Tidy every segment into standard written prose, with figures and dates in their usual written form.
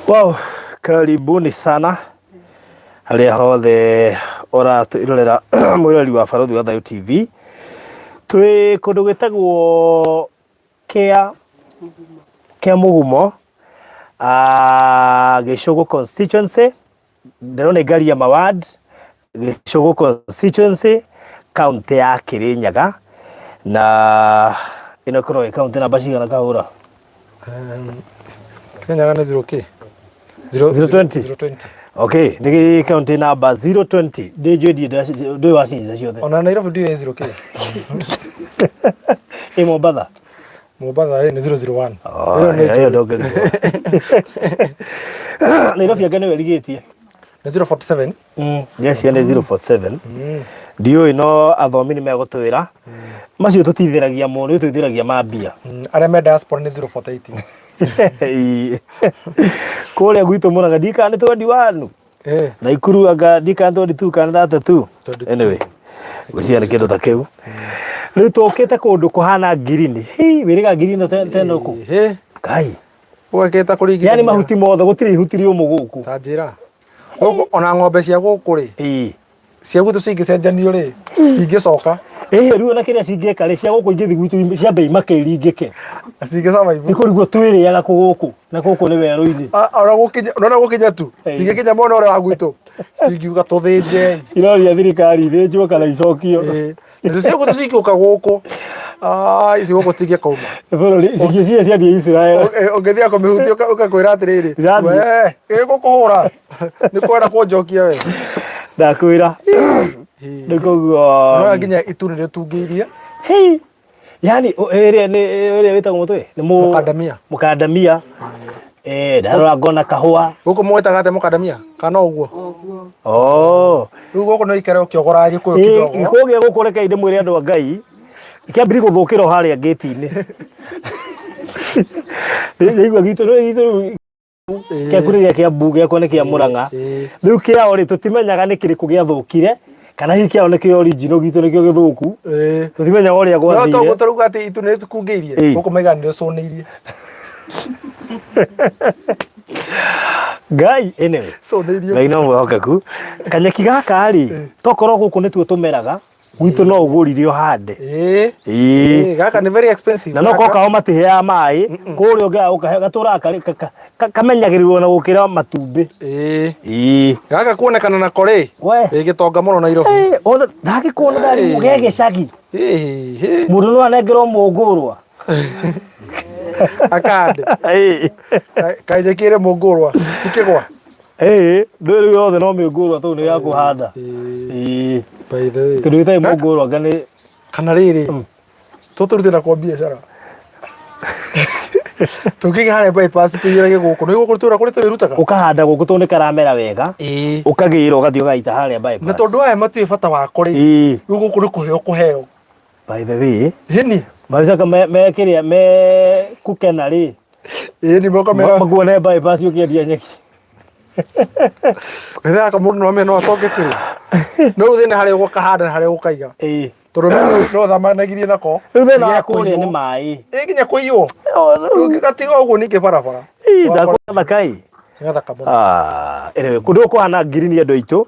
Wow, karibuni sana harĩa hothe ũratwĩrorera mwĩroreri wa Barũthi wa Thayũ TV. Twĩ kũndũ gwĩtagwo kĩa kĩa Mũgumo, ah, Gĩcũgũ constituency, ndĩrona Ngaria Maward, Gĩcũgũ constituency, kaunti ya Kĩrĩnyaga, na ĩno ĩkoragwo ĩ kaunti namba cigana kahũra? Kĩrĩnyaga nĩ 0 kĩ? 020. 020. Okay, nĩ kaunti namba 020. Ndĩnjũĩ ndiĩ ndũĩ wacinyita ciothe. Ona Nairobi ndiũĩ 0 kĩ? Ĩ Mombatha? Mombatha ĩ nĩ 001. Oh, Ĩyo nĩ ĩyo ndũngĩrigwo. Nairobi anga nĩwe ĩrigĩtie. Nĩ 047. Ngeciria nĩ 047. Ndiũĩ no athomi nĩ megũtwĩra. Macio tũtithĩragia mũno, tũtithĩragia ma mbia. Arĩa me diaspora nĩ 048. Ĩĩ. Kũrĩa gwitũ Mũrang'a ndiũĩ kana nĩ 21. Eh. Naikuru anga ndiũĩ kana 22 kana 32. 22. Anyway, ngwĩciria nĩ kĩndũ ta kĩu. Rĩu tũkĩte kũndũ kũhana ngirini. Hii, wĩrĩga ngirini teno kũ? Ĩhĩ. Ngai. Ũgekĩta kũringithania. Yani mahuti mothe gũtirĩ ihuti rĩũmũ gũkũ. Ta njĩra. Gũkũ ona ng'ombe cia gũkũ rĩ, Ĩĩ. cia gwitũ cingĩcenjanio rĩ, ingĩcoka. Ĩhĩ rĩu ona kĩrĩa cingĩka rĩ, cia gũkũ ingĩthiĩ gwitũ ciambe imake iringĩke. Cingĩsurvive. Nĩ kũrigwo twĩrĩaga kũ gũkũ na gũkũ nĩ werũ-inĩ. Ona gũkinya, ona gũkinya tu. Ĩĩ. Cingĩkinya mwena ũrĩa wa gwitũ, cingiuga tũthĩnje. Iroria thirikari ithĩnjwo kana icokio. Ĩĩ. Nacio cia gwitũ cingĩũka gũkũ, ah, ici gũkũ citingĩkauma. Bũrũri cingĩ ciĩ ciathiĩ Israel. Ũngĩthiĩ kũmĩhutia ũkakwĩra atĩrĩrĩ, Irathiĩ. we ĩgũkũhũra nĩ kwenda kũnjokia we. Ndakwĩra. Rĩu koguo Ũrona nginya itu nĩ rĩtungĩirie. Hei. Yani ĩrĩa nĩ ĩrĩa wĩtagwo mũtwe? Nĩ mũ Mũkandamia. Mũkandamia. Eh, ndarora ngona kahũa. Gũkũ mwĩtaga atĩa mũkandamia? Kana ũguo? Oh. Rĩu gũkũ no ikare ũkĩogoraga gĩkũyũ kidogo. Gĩkũyũ gĩa gũkũ reke ndĩmwĩre andũ a Ngai kĩambiri gũthũkĩra o harĩa ngĩti-inĩ. Ndaigua gitũ gitũ rĩu kĩaku nĩ gĩa Kĩambu gĩakwa nĩ kĩa Mũrang'a. Rĩu kĩao rĩ tũtimenyaga nĩ kĩrĩkũ gĩathũkire kana hihi kĩao nĩkĩo original gitũ nĩkĩo gĩthũku. Tũtimenyaga ũrĩa No gwathire. toguo tũrauga atĩ itu nĩ rĩtũkungĩirie. Gũkũ maigaga nĩ rĩcũnĩirie. Ngai anyway. Cũnĩirie. Ngai no mwĩhokeku. Kanyeki gaka rĩ tokorwo gũkũ nĩtuo tũmeraga gwitũ no ũgũrire ũhande. Ĩĩ. Ĩĩ. Ĩĩ, gaka nĩ very expensive. Na no Gaka. korwo kao matiheaga maĩ kũrĩa ũngĩaga gũkahe gatũraga karĩ kamenyagĩrĩrwo na gũkĩra matumbĩ. Ĩĩ. Ĩĩ. Gaka kuonekana nako rĩ. We. Ĩ gĩtonga mũno Nairobi. Ĩĩ, ona ndagĩkuona ndarĩ Ĩĩ. ge gĩcagi. Ĩĩ, ĩĩ. Mũndũ no anengerwo mũngũrwa. Akande. Ĩĩ. Kaĩ njĩkĩre mũngũrwa. Ti kĩgwa. Ĩĩ, ndũĩ rĩu yothe no mĩũngũrwa tondũ nĩ ya kũhanda. Ĩĩ. Ĩĩ. By the way. Kĩndũ gĩtarĩ mũngũrwa anga nĩ Kana rĩrĩ, tũtũrute na kwa biacara. Tũngĩgĩa harĩa bypass tũiyũrage gũkũ. Nĩ gũkũ tũra kũrĩa tũrĩrutaga. Ũkahanda gũkũ tondũ nĩ karamera wega. Ĩĩ. Ũkagĩra ũgathiĩ ũgaita harĩa bypass. Na tondũ aya matiũĩ bata wako rĩ. Ĩĩ. Rĩu gũkũ nĩ kũheo kũheo. By the way, Hĩni. Maricoka me me kĩrĩa me kũkena rĩ. Ĩĩ nĩ moka mera. Makuone bypass ũkĩendia nyeki. Gathe gaka mũndũ no amene no atonge kũrĩ. No rĩu thĩna harĩa ũgũkahanda na harĩa ũgũkaiga. Ĩĩ. Tondũ no thamanagirie nako. Rĩu thĩna wa kũrĩa nĩ maĩ. Ĩĩ nginya kũiywo. Ũngĩgatiga ũguo ningĩ barabara. Ĩĩ ndakũthaka ĩ. Nĩ gathaka mũno. Ah, anyway, kũndũ gũkũ kũhana ngirini andũ aitũ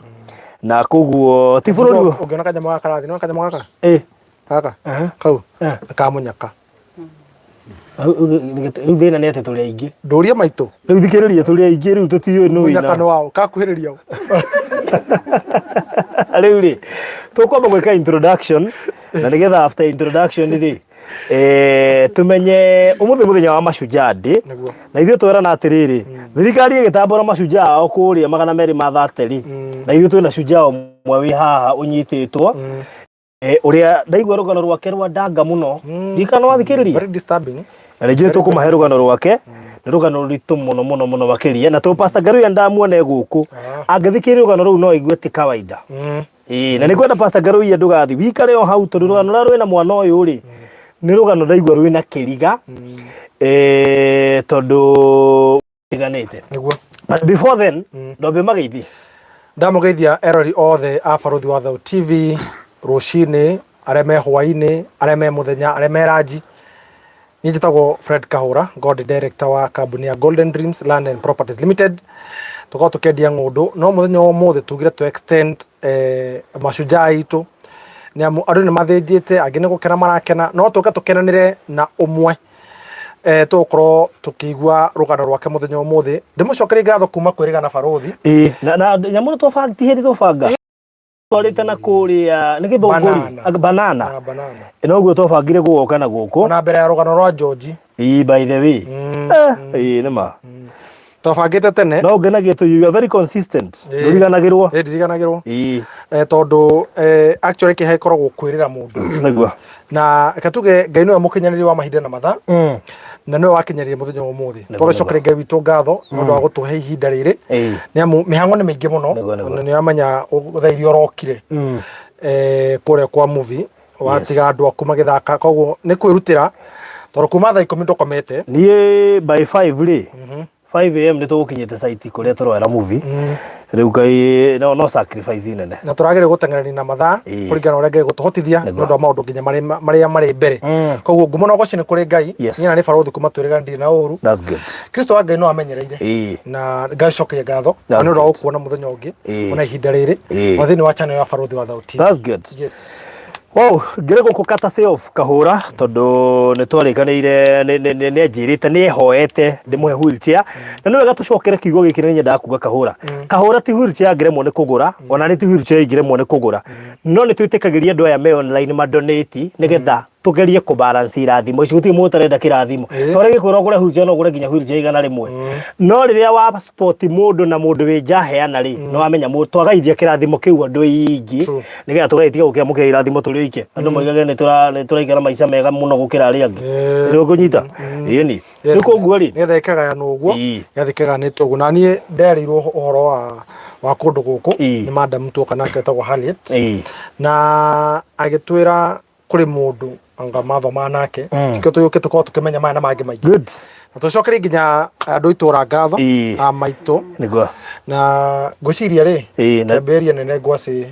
na koguo ti bũrũri Ũngĩona kanyamũ gaka karathi, nĩwona kanyamũ gaka? Ĩ. Gaka? Aha. Kau? Eh. Ka mũnyaka. Rĩu thĩna nĩ atĩ tũrĩ aingĩ. Ndũrie maitũ. Rĩu thikĩrĩria tũrĩ aingĩ rĩu tũtiũĩ nũ wĩna. Mũnyaka nĩ waũ? Kakuhĩrĩria ũ? Rĩu rĩ, tũkwamba gwĩka introduction na nĩgetha after introduction rĩ eh, tumenye umuthi muthenya wa mashujaa day Nĩguo. na ithuĩ twerana atĩrĩrĩ thirikari ĩgĩtambũra mashujaa ao kũrĩa 230 rĩ na ithuĩ twĩna shujaa ũmwe wĩ haha ũnyitĩtwo Eh, ũrĩa ndaigua rũgano rwake rwa ndanga mũno ndirikana wathikĩrĩria Very disturbing. Na nĩ njũĩ tũkũmahe rũgano rwake nĩ rũgano rũritũ mũno mũno mũno makĩria na tũ Pastor Ngaruiya ndamuone gũkũ angĩthikĩrĩria rũgano rũu no aigue ti kawaida. Ĩĩ na nĩ ngwenda Pastor Ngaruiya ndũgathiĩ wikare o hau tondũ rũgano rũrĩa rwĩna mwana ũyũ rĩ nĩ rũgano ndaigua rwĩna kĩriga eh, tondũ tiganĩte. Nĩguo. But before then ndombe mageithie. Ndamũgeithia erori othe a Barũthi wa Thau TV rũcinĩ, arĩa me hwainĩ, arĩa me mũthenya, arĩa me ranji. Niĩ njĩtagwo Fred Kahũra, God Director wa kambuni ya Golden Dreams Land and Properties Limited. Tũkoragwo tũkĩendia ng'ũndũ, no mũthenya wa ũmũthĩ tugire tũ extend mashujaa aitũ nĩ amu andũ nĩ mathĩnjĩte, angĩ nĩ gũkena marakena, no tũke tũkenanĩre na ũmwe tũgũkorwo tũkĩigua rũgano rwake mũthenya wa ũmũthĩ. Ndĩmũcokerie ngatho kuma kwĩrĩga na barũthi. Ĩĩ, na nyamũ nĩ twabanga, ti hĩndĩ twabanga. Twarĩte na kũrĩa nĩ gĩthũngũri. Banana. Banana. Na banana. Noguo twabangire gũgoka na gũkũ. Ona mbere ya rũgano rwa George. Ĩĩ, by the way. Ĩĩ, nĩ ma. Twabangĩte tene. No ngenagia tu, you are very consistent. Ĩĩ. Ndũriganagĩrwo. Ĩĩ, ndiriganagĩrwo. Ĩĩ. Tondũ actually kĩeha ĩkoragwo kwĩrĩra mũndũ. Nĩguo. Na reke tuge Ngai nĩwe mũkinyanĩria wa mahinda na mathaa. Na nĩwe wakinyanĩria mũthenya wa ũmũthĩ. Nĩguo, Tũgagĩcokeria Ngai witũ ngatho nĩ ũndũ wa gũtũhe ihinda rĩrĩ. Ĩĩ. Nĩ amu mĩhang'o nĩ mĩingĩ mũno. Nĩguo, nĩguo. Na nĩ ũramenya thaa iria ũrokire. Kũrĩa kwa movie watiga andũ aku magĩthaka, koguo nĩ kwĩrutĩra tondũ kuma thaa 10 ndũkomete. Niĩ by 5 rĩ, 5 am nĩ tũgũkinyĩte site kũrĩa tũroera movie. Rĩu Ngai no sacrifice nene. Na tũragĩrĩire gũteng'erania na mathaa Ĩĩ. kũringana na ũrĩa Ngai gũtũhotithia nĩ ũndũ wa maũndũ nginya marĩa marĩ mbere. Koguo ngumo na ũgoci nĩ kũrĩ Ngai. Yes. Niĩ na nĩ barũthi kuma twĩrĩga ndirĩ na ũru. That's good. Kristo wa Ngai no amenyereire. Ĩĩ. Na Ngai cokeria ngatho That's nĩ ũndũ wa good. gũkuona mũthenya ũngĩ Ĩĩ. ona ihinda rĩrĩ Ĩĩ. o thĩinĩ wa channel ya Barũthi wa Thauti. That's good. Yes. Wow, ngĩrĩ gũkũ courtesy of Kahũra tondũ nĩ twarĩkanĩire nĩ anjĩrĩte nĩ ehoete ndĩmũhe wheelchair na nĩ wega tũcokere kiugo gĩkĩ nĩ nyendaga kuga Kahũra. Kahũra ti wheelchair angĩremwo nĩ kũgũra ona nĩ ti wheelchair ingĩremwo nĩ kũgũra no nĩ twĩtĩkagĩria andũ aya me online ma donate nĩgetha tugerie kũ balance irathimo ici gũtirĩ mũndũ ũtarenda kĩrathimo to rĩngĩ kwĩrwo ũgũre wheelchair no ũgũre nginya wheelchair 100 no rĩrĩa wa spot mũndũ na mũndũ wĩ nja aheana rĩ nĩ wamenya twagaithia kĩrathimo kĩu andũ aingĩ True. nĩgetha tũgagĩtiga gũkĩamũkĩra irathimo tũrĩ oike andũ moigage nĩ tũraikara maica mega mũno gũkĩra arĩa angĩ nĩ ũkũnyita ĩni Yes. rĩu koguo rĩ Nĩgetha ĩkagayanwo ũguo Ĩĩ. ĩgathiĩ ĩkagayanĩtwo ũguo na niĩ nderĩirwo ũhoro wa kũndũ gũkũ Ĩĩ. nĩ madam tuoka nake etagwo Harriet Ĩĩ. na agĩtwĩra kũrĩ mũndũ anga mathomaga nake tikio tũgĩũke tũkorwo tũkĩmenya maya na mangĩ maingĩ Good. Na tũcokerie nginya andũ itũra ngatho Ĩĩ. a maitũ Nĩguo. Na ngwĩciria rĩ Ĩĩ, kĩambĩrĩria nene ngwacĩ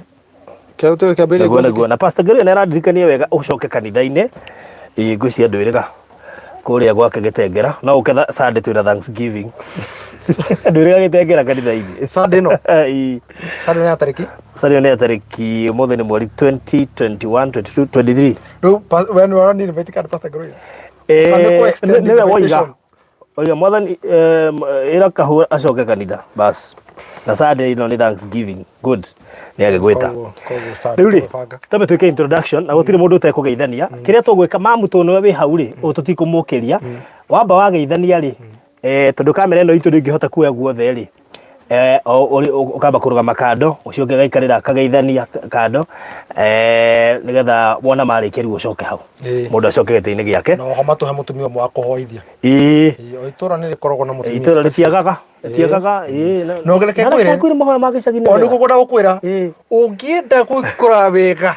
kĩambĩrĩria Nĩguo ngwacĩ nĩguo na Pastor Gary nĩ arandirikania wega ũcoke kanitha-inĩ. Ĩĩ, ngwĩciria ndwĩrĩga kũrĩa gwake Gĩtengera no ũke Sunday twĩna Thanksgiving. Ndwĩrĩga Gĩtengera kanitha-inĩ. Sunday ĩno? Ĩĩ. Sunday nĩ ya tarĩki? Sunday nĩ ya tarĩki ũmũthĩ nĩ mweri 20, 21, 22, 23. Rĩu we nĩ ũronire invite card Pastor Gary? Kana nĩ kũ extend Nĩwe woiga. invitation? Oiga mwathani ĩra Kahũra acoke kanitha bas. Na Sunday ĩno nĩ Thanksgiving. Good. Nĩ agĩgwĩta. Koguo Sunday Rĩu rĩ, tũgĩbanga. twambe twĩke introduction na gũtirĩ mũndũ ũtekũgeithania. Kĩrĩa tũgwĩka mamu tondũ nĩwe wĩ hau rĩ, ũũ tũtikũmũkĩria. Wamba wageithania rĩ, tondũ kamera ĩno itũ ndĩngĩhota kuoya guothe rĩ, ũkamba kũrũgama kando, ũcio ũngĩ agaikarĩra akageithania kando, nĩgetha wona marĩkia rĩu ũcoke hau. Mũndũ acoke gĩtĩ-inĩ gĩake. Na oho matũhe mũtumia ũmwe wa kũhoithia. Ĩĩ. Ĩĩ, o itũra nĩ rĩkoragwo na mũtumia Itũra specific. rĩtiagaga. Rĩtiagaga, ĩĩ, Na reke na ngwĩre. reke ngwĩre mahoya ma gĩcagi nĩ O nĩguo mega. ngwenda gũkwĩra. Ĩĩ. Ũngĩenda gũikũra wega.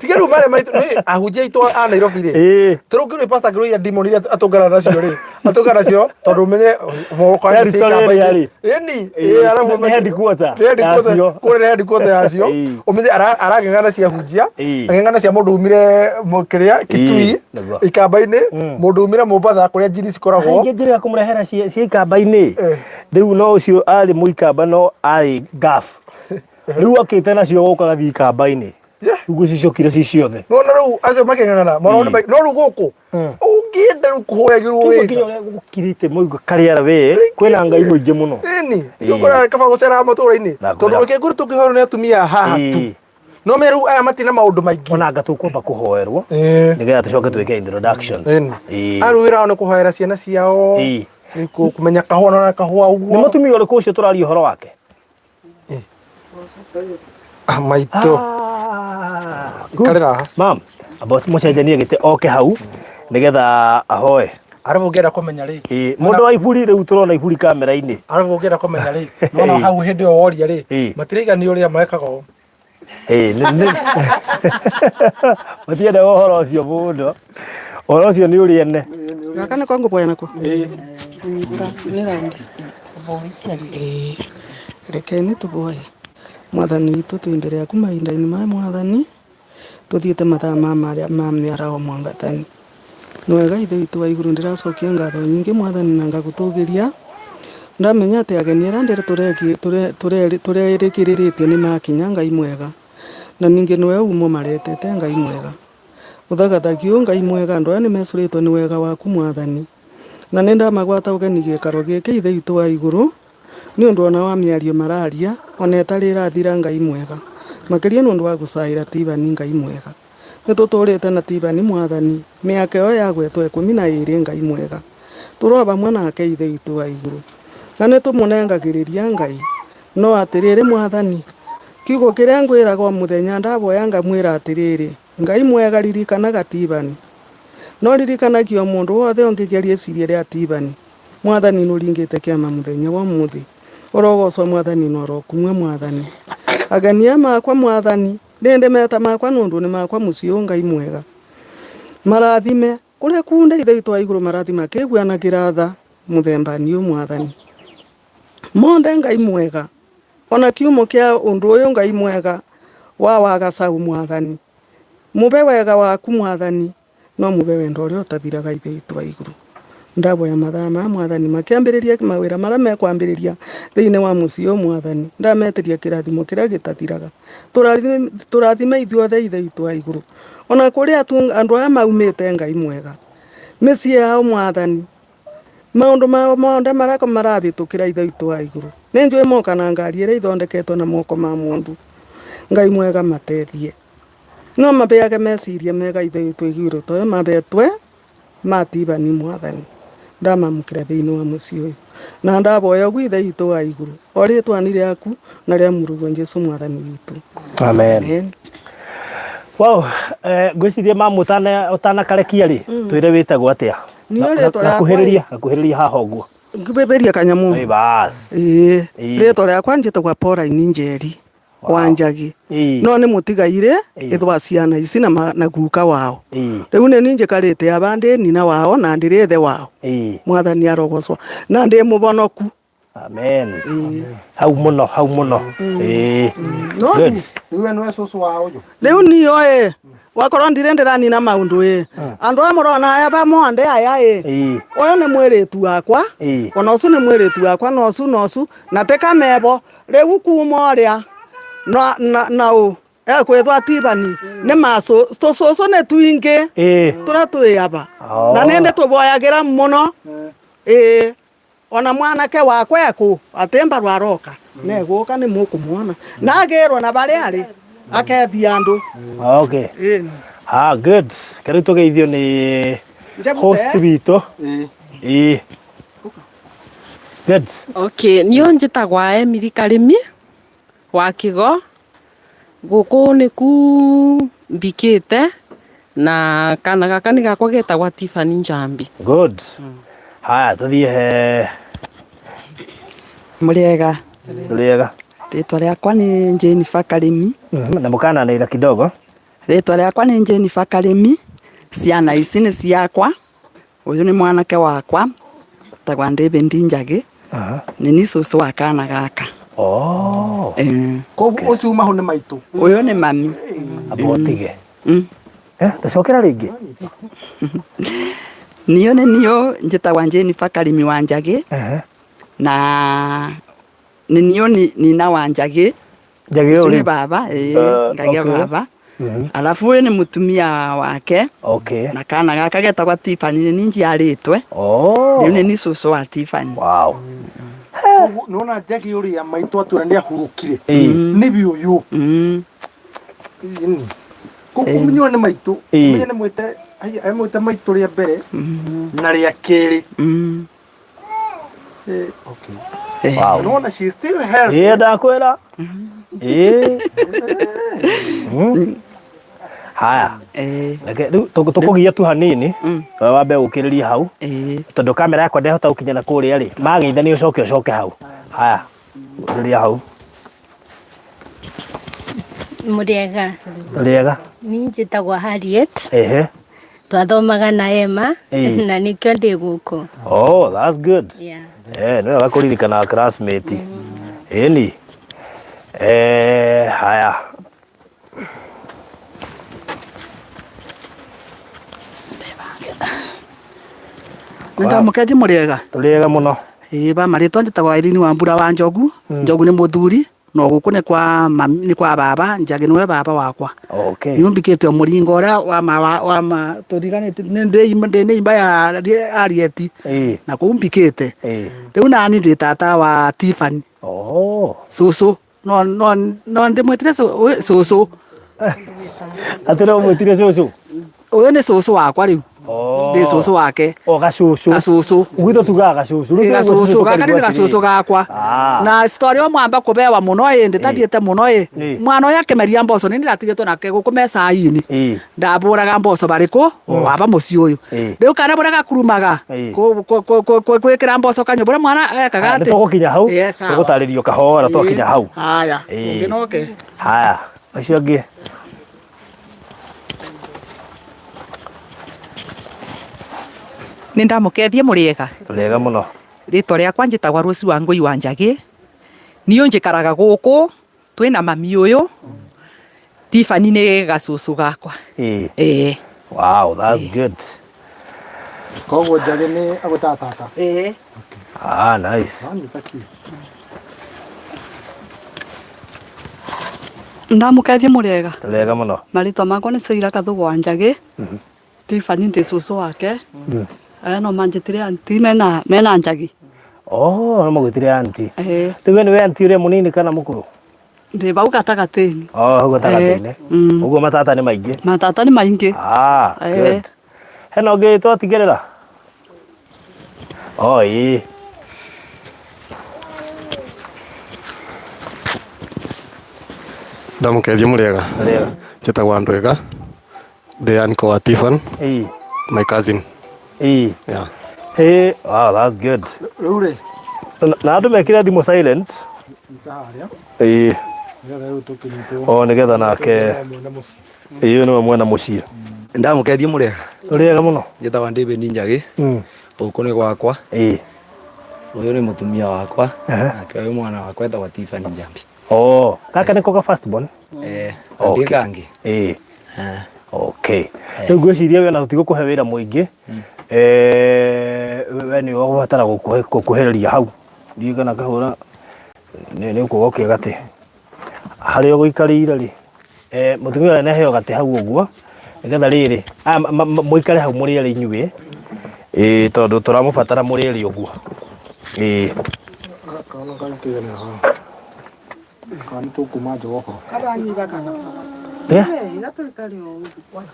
Tiga rĩu marĩa maitũ, nĩ ahunjia aitũ a Nairobi rĩ. Ĩĩ. Tũrĩ ũngĩ Pastor Gloria demon iria atũngana nacio rĩ. Atũngana nacio tondũ ũmenye moko Territory nĩ ĩrĩa rĩ. Ĩni, Ĩĩ, ĩĩ, arabu nĩ ũmenye- headquarter Nĩ headquarter, yacio. kũrĩa nĩ headquarter yacio. Ĩĩ. Ũmenye arang'ang'ana cia ahunjia, Ĩĩ. ang'ang'ana cia mũndũ umire kĩrĩa Kitui, Ĩĩ, nĩguo. Ikamba-inĩ, mũndũ umire Mombatha kũrĩa njini cikoragwo. Aingĩ njĩra ya kũmũrehera cia ikamba-inĩ. Eh. Rĩu no ũcio arĩ mũikamba no arĩ gaf. Rĩu okĩte nacio gũka gathiĩ ikamba-inĩ. Yeah. Rĩu cicokire ci ciothe. Nona rĩu acio makĩng'ang'ana, marona no rĩu gũkũ ũngĩenda rĩu kũhoyagĩrwo Kĩu wega. nginya ũrĩa gũkirĩte mũigua karĩara we kwĩna ngai mũingĩ mũno. Ĩni, nĩkĩo kaba gũceraga matũũra-inĩ. Na Tondũ ngwĩra. reke ngwĩre tũngĩhoerwo nĩ atumia haha tu. Ĩĩ. No me rĩu aya matirĩ na maũndũ maingĩ. Ona anga tũkwamba kũhoerwo Ĩĩ. nĩgetha tũcoke twĩke introduction. Ĩni. Ĩĩ. Aya rĩu wĩra wao nĩ kũhoera ciana ciao. Ĩĩ. Nĩ kũmenya kahũa na kahũa Nĩ ũguo. mũtumia ũrĩkũ ũcio tũraria ũhoro wake? Ah, maitũ. Good. Ikarĩra haha. Mam, amba mũcenjanie gĩtĩ oke hau nĩgetha ahoe. Arabu ũngĩenda kũmenya rĩ. Ĩĩ, mũndũ wa iburi rĩu tũrona iburi kamera-inĩ. Arabu ũngĩenda kũmenya rĩ. Nona hau hĩndĩ ĩyo woria rĩ. Ĩĩ. Matiraiganio ũrĩa mekaga ũũ. Ĩĩ, matiendaga ũhoro ũcio mũno. Ũhoro ũcio nĩ ũrĩ ene. Gaka nĩko ngũboya nako? Ĩĩ, rekei nĩ tũboye. Mwathani witũ twĩ mbere yaku mahinda-inĩ maya Mwathani, tũthiĩte mathaa ma mĩaraho Mwathani. Nĩ wega Ithe witũ wa igũrũ, ndĩracokia ngatho nyingĩ Mwathani na ngagũtũgĩria. Ndamenya atĩ ageni arĩa tũrerĩgĩrĩrĩtie nĩ makinya, Ngai mwega. Na ningĩ nĩwe umo maretete, Ngai mwega. Ũthagathagi ũũ, Ngai mwega, andũ aya nĩmecũrĩtwo nĩ wega waku, Mwathani. Na nĩndamagwata ũgeni gĩikaro gĩkĩ, Ithe witũ wa igũrũ, nĩ ũndũ o na wa mĩario mararia, o na ĩtarĩ ĩrathira, Ngai mwega. Makĩria nĩ ũndũ wa gũcaĩra Tibani, Ngai mwega. Nĩtũtũũrĩte na Tibani, Mwathani, mĩaka ĩyo yagwetwo 12, Ngai mwega. Tũrĩ o vamwe nake, Ithe witũ wa igũrũ. Na nĩtũmũnengagĩrĩria, Ngai. No atĩrĩrĩ, Mwathani, kiugo kĩrĩa ngwĩraga o mũthenya ndavoya ngamwĩra atĩrĩrĩ, Ngai mwega, ririkanaga Tibani. No ririkanagia o mũndũ wothe ũngĩgĩa rĩciria rĩa Tibani. Mwathani nũringĩte kĩama mũthenya wa ũmũthĩ. Ũrogocwo Mwathani na ũrokumio Mwathani. Ageni aya makwa Mwathani, nĩndĩ meta makwa nũndũ nĩ makwa mũciĩ ũyũ Ngai mwega. Marathime, kũrĩa kunda Ithe witũ wa igũrũ marathime akĩiguanagĩra tha mũthemba-inĩ ũyũ Mwathani. Monde Ngai mwega, ona kiumo kĩa ũndũ ũyũ Ngai mwega wa wagacau Mwathani. Mũbe wega waku Mwathani, no mũbe wendo ũrĩa ũtathiraga Ithe witũ wa igũrũ. Ndavoya mathaa maya Mwathani makĩambĩrĩria mawĩra marĩa mekwambĩrĩria thĩinĩ wa mũciĩ ũyũ Mwathani, ndametĩria kĩrathimo kĩrĩa gĩtathiraga. Tũrathime ithuothe Ithe witũ wa igũrũ, ona kũrĩa andũ aya maumĩte Ngai mwega, mĩciĩ yao Mwathani, Maũndũ mao mothe marĩa marahĩtũkĩra Ithe witũ wa igũrũ. Nĩ njũĩ moka na ngari ĩrĩa ithondeketwo na moko ma mũndũ. Ngai mwega mateithie. No mabeage meciria mega Ithe witũ igũrũ toyo mabetwe matibani Mwathani. Ndamamũkĩra thĩinĩ wa mũciĩ ũyũ. Na ndaboya ũguo Ithe witũ wa igũrũ, o rĩtwani rĩaku na rĩa mũrũguo Jesu Mwathani witũ. Amen. Amen. Wow, ngwĩciria mamu ũtanakarekia rĩ, twĩre wĩtagwo atĩa? Niĩ rĩtwa rĩakwa Gakuhĩrĩria, gakuhĩrĩria haha ũguo. Ngĩbĩbĩria kanyamũ. Ĩ bas. Ĩĩ. Ĩĩ. Rĩtwa rĩakwa njĩtagwo Pauline Njeri wa Njagi. Ĩĩ. No nĩ mũtigairĩ Ĩĩ. ithwa ciana ici na, na guka wao. Ĩĩ. Rĩu nĩ niĩ njikarĩte aba ndĩ nina wao na ndĩrĩ ithe wao. Ĩĩ. Mwathani arogocwo. Na ndĩ mũvonoku. Amen. Hau muno, hau muno. Ĩĩ. No Good. Rĩu we nĩwe cũcũ wa ũyũ. Rĩu niyo ĩ wakorwo ndire ndĩranina maũndũ ĩ andũ aya mũrona aya ba monde aya ĩ Ĩĩ. ũyũ nĩ mwĩrĩtu wakwa Ĩĩ. ona ũcio nĩ mwĩrĩtu wakwa na ũcio na ũcio na tĩ kamebo rĩu kuma ũrĩa na na na ũ ekwĩtwo Tibani nĩ macũ tũcũcũ nĩ twingĩ Ĩĩ. tũrĩa twĩ aba Oh. na nĩ ndĩtũboyagĩra mũno ĩĩ ona mwanake wakwa eku atĩ mbaru aroka negũka nĩ mũkũmuona na agĩrwo na barĩa arĩ akethia andũ. Okay. Ĩni. Ah, good. Kariu tũgeithio nĩ Njebute. host witũ. Ĩĩ. Good. Okay, niĩ njĩtagwa Emily Karĩmi wa Kĩgo. Gũkũ nĩku mbikĩte na kana gaka nĩ gakwa getagwa Tiffany Njambi. Good. Haya, tũthiĩ he Mũrĩega. Tũrĩega. Rĩtwa rĩakwa nĩ Jennifer Karĩmi. Na mũkananĩra kidogo. Rĩtwa rĩakwa nĩ Jennifer Karĩmi. Ciana ici nĩ ciakwa. Ũyũ nĩ mwanake wakwa etagwa David Njagi. Nĩ niĩ cũcũ wa kana gaka. Oh. Koguo ũcio uma hau nĩ maitũ. Ũyũ nĩ mami. Amba ũtige. Tũcokera rĩngĩ. Niĩ nĩ niĩ njĩtagwa Jennifer Karĩmi wa Njagi. Na nĩ niĩ nina wa Njagi. Njagi ũyũ Ũcio nĩ rĩ? baba, ĩĩ, ngagĩa Okay. baba. Alafu ũyũ nĩ mũtumia wake. Okay. Na kana gaka getagwa Tiffany nĩ niĩ njiarĩtwe. Oh. Rĩu nĩ niĩ cũcũ wa Tiffany. Wow. Koguo nĩwona Njagi ũrĩa maitũ atwĩra nĩ ahurũkire. Nĩwe ũyũ. Ĩni. Koguo ũmenye ũyũ nĩ maitũ. Ũmenye nĩ mwĩte, mwĩte maitũ rĩa mbere na rĩa kerĩ. Okay. Wow. Nĩwona she is still healthy. Ĩĩ ndakwĩra. Ĩĩ. Haya. Reke rĩu tũkũgia tu hanini. We wambe ũkĩrĩrie hau. Tondũ kamera yakwa ndehota gũkinya na kũrĩa rĩ. Mageithania ũcoke ũcoke hau. Haya. Ũrĩria hau. Mũrĩega. Rĩega. Niĩ njĩtagwo Harriet. Ehe. Twathomaga na Emma Ĩĩ. na nĩkĩo ndĩ gũkũ. Oh, that's good. Yeah. Eh, nĩ wega kũririkana classmate. Ĩni. Eh, haya. Nĩndamũkethi mũrĩega. Tũrĩega mũno. Ĩĩ ba marĩtwa njĩtagwo Irene wa Mbura wa Njogu. Njogu nĩ mũthuri no gũkũ nĩ kwa mami, nĩ kwa baba, Njagi nĩwe baba wakwa. Okay. Niũmbikĩte o mũringo ũrĩa wa ma wa, wa ma tũthiranĩte nĩ ndĩ ndĩ nĩ imba ya Arieti Ĩĩ. na kũu mbikĩte. Ĩĩ. Rĩu nani ndĩ tata wa Tiffany. Oh. Cũcũ no no no ndĩmwĩtire cũcũ. Atĩ no ũmwĩtire cũcũ? Ũyũ nĩ cũcũ wakwa rĩu. Oh. Ndĩ cũcũ wake. O gacũcũ. Gacũcũ. Gwitũ tugaga gacũcũ. Rĩu Ĩ, twaigua gacũcũ cũcũ gaka nĩ tũkarigwo gacũcũ atĩrĩrĩ. gakwa. Ah. Na story o mwamba kũbewa mũno ĩ ndĩtathiĩte mũno ĩ Ĩ. mwana ũyũ akĩmeria mboco nĩ ndĩratigĩtwo nake gũkũ mecainĩ Ĩ. ndabũraga mboco barĩkũ waba mũciĩ ũyũ Ĩ. rĩu kana bũrĩa gakurumaga Ĩ. gwĩkĩra mboco kanyũmba ũrĩa mwana ekaga Haya, nĩ atĩ tũgũkinya hau. Yes, sawa. Tũgũtarĩrio kahora twakinya hau. Haya, Ĩ. ũngĩ noke. Haya, ũcio ũngĩ. Nĩ ndamũkethie mũrĩega. Tũrĩega mũno. Rĩtwa rĩakwa njĩtagwa Rose Wangũi wa Njagĩ. Niũ njĩkaraga gũkũ twĩna mami ũyũ. Tiffany nĩ gacũcũ gakwa. Ĩĩ. Ĩĩ. Wow, that's good. Koguo Njagĩ nĩ agwĩtaga tata. Ĩĩ. Ah, nice. Wanyita kĩ? Ndamũkethie mũrĩega. Tũrĩega mũno. Marĩtwa makwa nĩ Sheila Kathũgũ wa Njagĩ. Tiffany ndĩ cũcũ wake. Aya no manjĩtire aunty mena mena Njagĩ. Oh, no magwĩtire aunty. Ĩĩ. Rĩu we nĩwe aunty ũrĩa mũnini kana mũkũrũ? Ndĩ bau gatagatĩ-inĩ. Oh, hau gatagatĩ-inĩ. Ũguo matata nĩ maingĩ. Matata nĩ maingĩ. Ah, good. Hena ũngĩ twatigĩrĩra? Oh, ĩĩ. Ndamũkethia mũrĩega. Mũrĩega. Njĩtagwo Andwega. Ndĩ uncle wa Tiffany. Ĩĩ. My cousin. Ĩĩ. Yeah. Hey, wow, that's good. Rĩu rĩ, Na andũ mekĩre thimũ silent. nyita harĩa. Ĩĩ. Nĩgetha rĩu tũkĩnyitwo. O nĩgetha nake. Mwene mũciĩ. Ĩĩ nĩwe mwena mũciĩ. Ndamũkethia mũrĩega. Tũrĩega mũno. Njĩtagwo David Njagĩ. Gũkũ nĩ gwakwa. Ĩĩ. Ũyũ nĩ mũtumia wakwa. Nake ũyũ mwana wakwa etagwo Tiffany Njambi. Oh, gaka nĩko ga first born? Eh, okay. Kangĩ. Ĩĩ. Okay. Rĩu ngwĩciria we ona tũtigũkũhe wĩra mũingĩ. Eh, we nĩ ũgũbatara gũkuhĩrĩria hau. Ndiũĩ kana kahũra nĩ ũkuga ũkĩa gatĩ. Harĩa ũgũikarĩire rĩ, eh, mũtumia ũrĩa nĩaheo gatĩ hau ũguo, nĩgetha rĩrĩ, aya mũikare hau mũrĩ erĩ inyuĩ, ĩĩ tondũ tũramũbatara mũrĩ erĩ ũguo. Ĩĩ.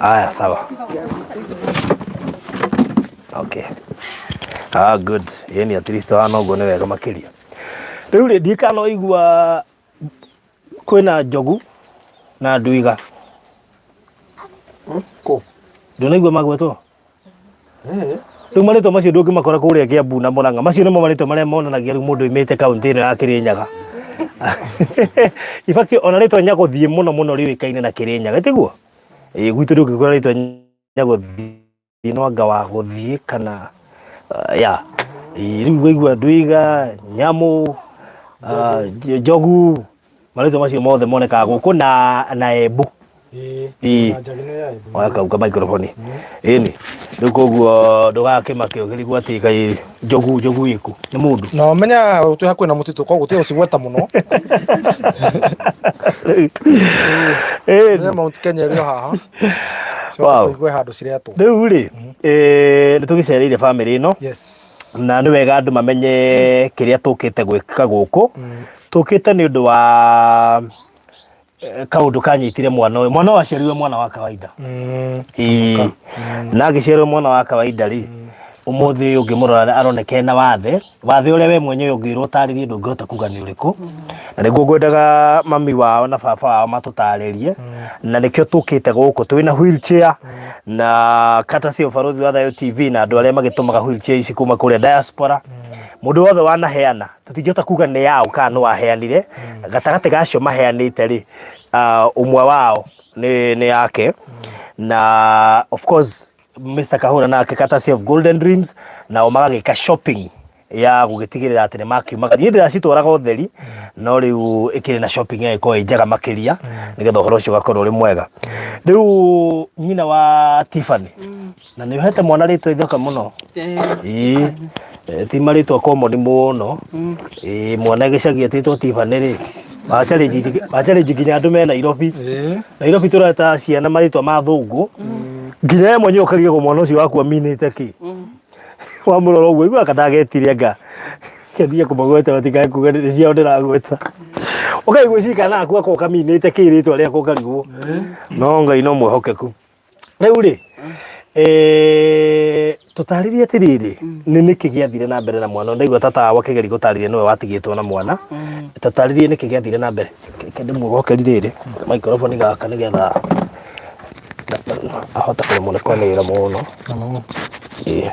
Aya, sawa. Okay. Ah, good. Yeni at least wana ũguo nĩ wega makĩria. Rĩu rĩ, ndiũĩ kana waigua kwĩna njogu na ndwiga. Kũ? Ndũnaigua magwetwo? Rĩu marĩtwa macio ndũngĩmakora kũrĩa Kĩambu na Mũrang'a. Macio nĩmo marĩtwa marĩa monanagia rĩu mũndũ oimĩte kaũntĩ ĩno ya Kĩrĩnyaga. In fact, ona rĩtwa Nyagũthiĩ mũno mũno rĩũĩkaine na Kĩrĩnyaga, tiguo? Ĩĩ gwitũ ndũngĩkora rĩtwa Nyagũthiĩ no anga wa gũthiĩ kana ya. Rĩu waigua ndwiga, nyamũ, njogu, marĩtwa macio mothe monekaga gũkũ na Embu. Ĩĩ. Oya kau ka microphone. Ĩni. Rĩu koguo ndũgakĩmake ũkĩrigwo atĩ kaĩ njogu njogu ĩkũ nĩ mũndũ. Na ũmenya twĩ hakuhĩ na mũtitũ koguo tiga gũcigweta mũno. Ĩni. Mount Kenya ĩrĩ o haha. Wow. Tũigue handũ ciretwo. Rĩu rĩ, nĩ tũgĩcereire bamĩrĩ ĩno. Yes. Na nĩ wega andũ mamenye kĩrĩa tũkĩte gwĩka gũkũ. Tũkĩte nĩ ũndũ wa kaũndũ kanyitire mwana ũyũ. Mwana ũyũ aciarirwe mwana wa kawaida. Ĩĩ. Na agĩciarwo mwana wa kawaida rĩ, ũmũthĩ ũngĩmũrora aroneka ena wathe. Wathe ũrĩa we mwenyewe ũngĩrwo ũtarĩrie ndũngĩhota kuga nĩ ũrĩkũ. Na nĩguo ngwendaga mami wao na baba wao matũtarĩrie. Na nĩkĩo tũkĩte gũkũ twĩna wheelchair na kata cia ũbarũthi wa Thayo TV na andũ arĩa magĩtũmaga wheelchair ici kuma kũrĩa diaspora. Mũndũ wothe wanaheana tũtingĩhota kuga nĩ yaũ kana nĩ waheanire. Gatagatĩ ga acio maheanĩte rĩ, ũmwe wao nĩ yake. Na of course Mr. Kahura nake courtesy of Golden Dreams nao magagĩka shopping. Ya gũgĩtigĩrĩra atĩ nĩ makiumaga. Niĩ ndĩracitwaraga ũtheri, no rĩu ĩkĩrĩ na shopping ĩgagĩkorwo ĩ njega makĩria, nĩgetha ũhoro ũcio ũgakorwo ũrĩ mwega. Rĩu nyina wa Tiffany, na nĩ ũhete mwana rĩtwa ithaka mũno. Ĩĩ, ti marĩtwa common mũno. Ĩĩ, mwana gĩcagi etĩtwo Tiffany rĩ, wa challenge wa challenge nginya andũ me Nairobi. Nairobi tũreta ciana marĩtwa ma thũngũ, nginya we mwenyewe ũkarigagwo mwana ũcio waku aminĩte kĩ. Wamũrora ũguo iguaga ndagetire anga kendia kũmagweta matikae kuga nĩ ciao ndĩragweta. Ũkaigua ciĩ kana aku akorwo kaminĩte kĩ rĩtwa rĩakwa ũkarigwo. No Ngai no mwĩhokeku. Rĩu rĩ, eh, tũtarĩrie atĩrĩrĩ, nĩ nĩkĩ gĩathire na mbere na mwana? Ndaigua tata wao akĩgeria gũtarĩria nĩwe watigĩtwo na mwana. Tatarĩrie nĩkĩ gĩathire na mbere. Reke ndĩmwĩhokeri rĩrĩ, microphone gaka nĩgetha ahote kũremwo nĩ kwanĩrĩra mũno. Ĩĩ.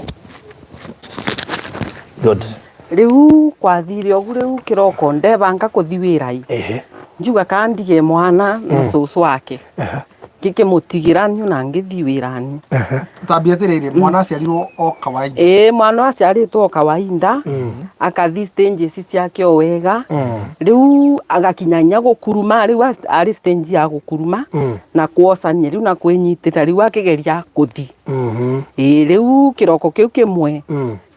Good. Rĩu kwathire ũguo rĩu kĩroko ndebanga kũthi wĩra ĩ Ehe. njuga ka ndige mwana na cũcũ wake ngĩkĩmũtigĩra niĩ ona ngĩthiĩ wĩra-inĩ. Tambia atĩrĩrĩ, mwana aciarirwo o kawaida. Ĩĩ mwana aciarĩtwo o kawaida akathi stages ciake o wega rĩu agakinya nginya gũkuruma rĩu arĩ stage ya gũkuruma na kuocania rĩu na kwĩnyitĩrĩra rĩu akĩgeria gũthi. Ĩĩ rĩu kĩroko kĩu kĩmwe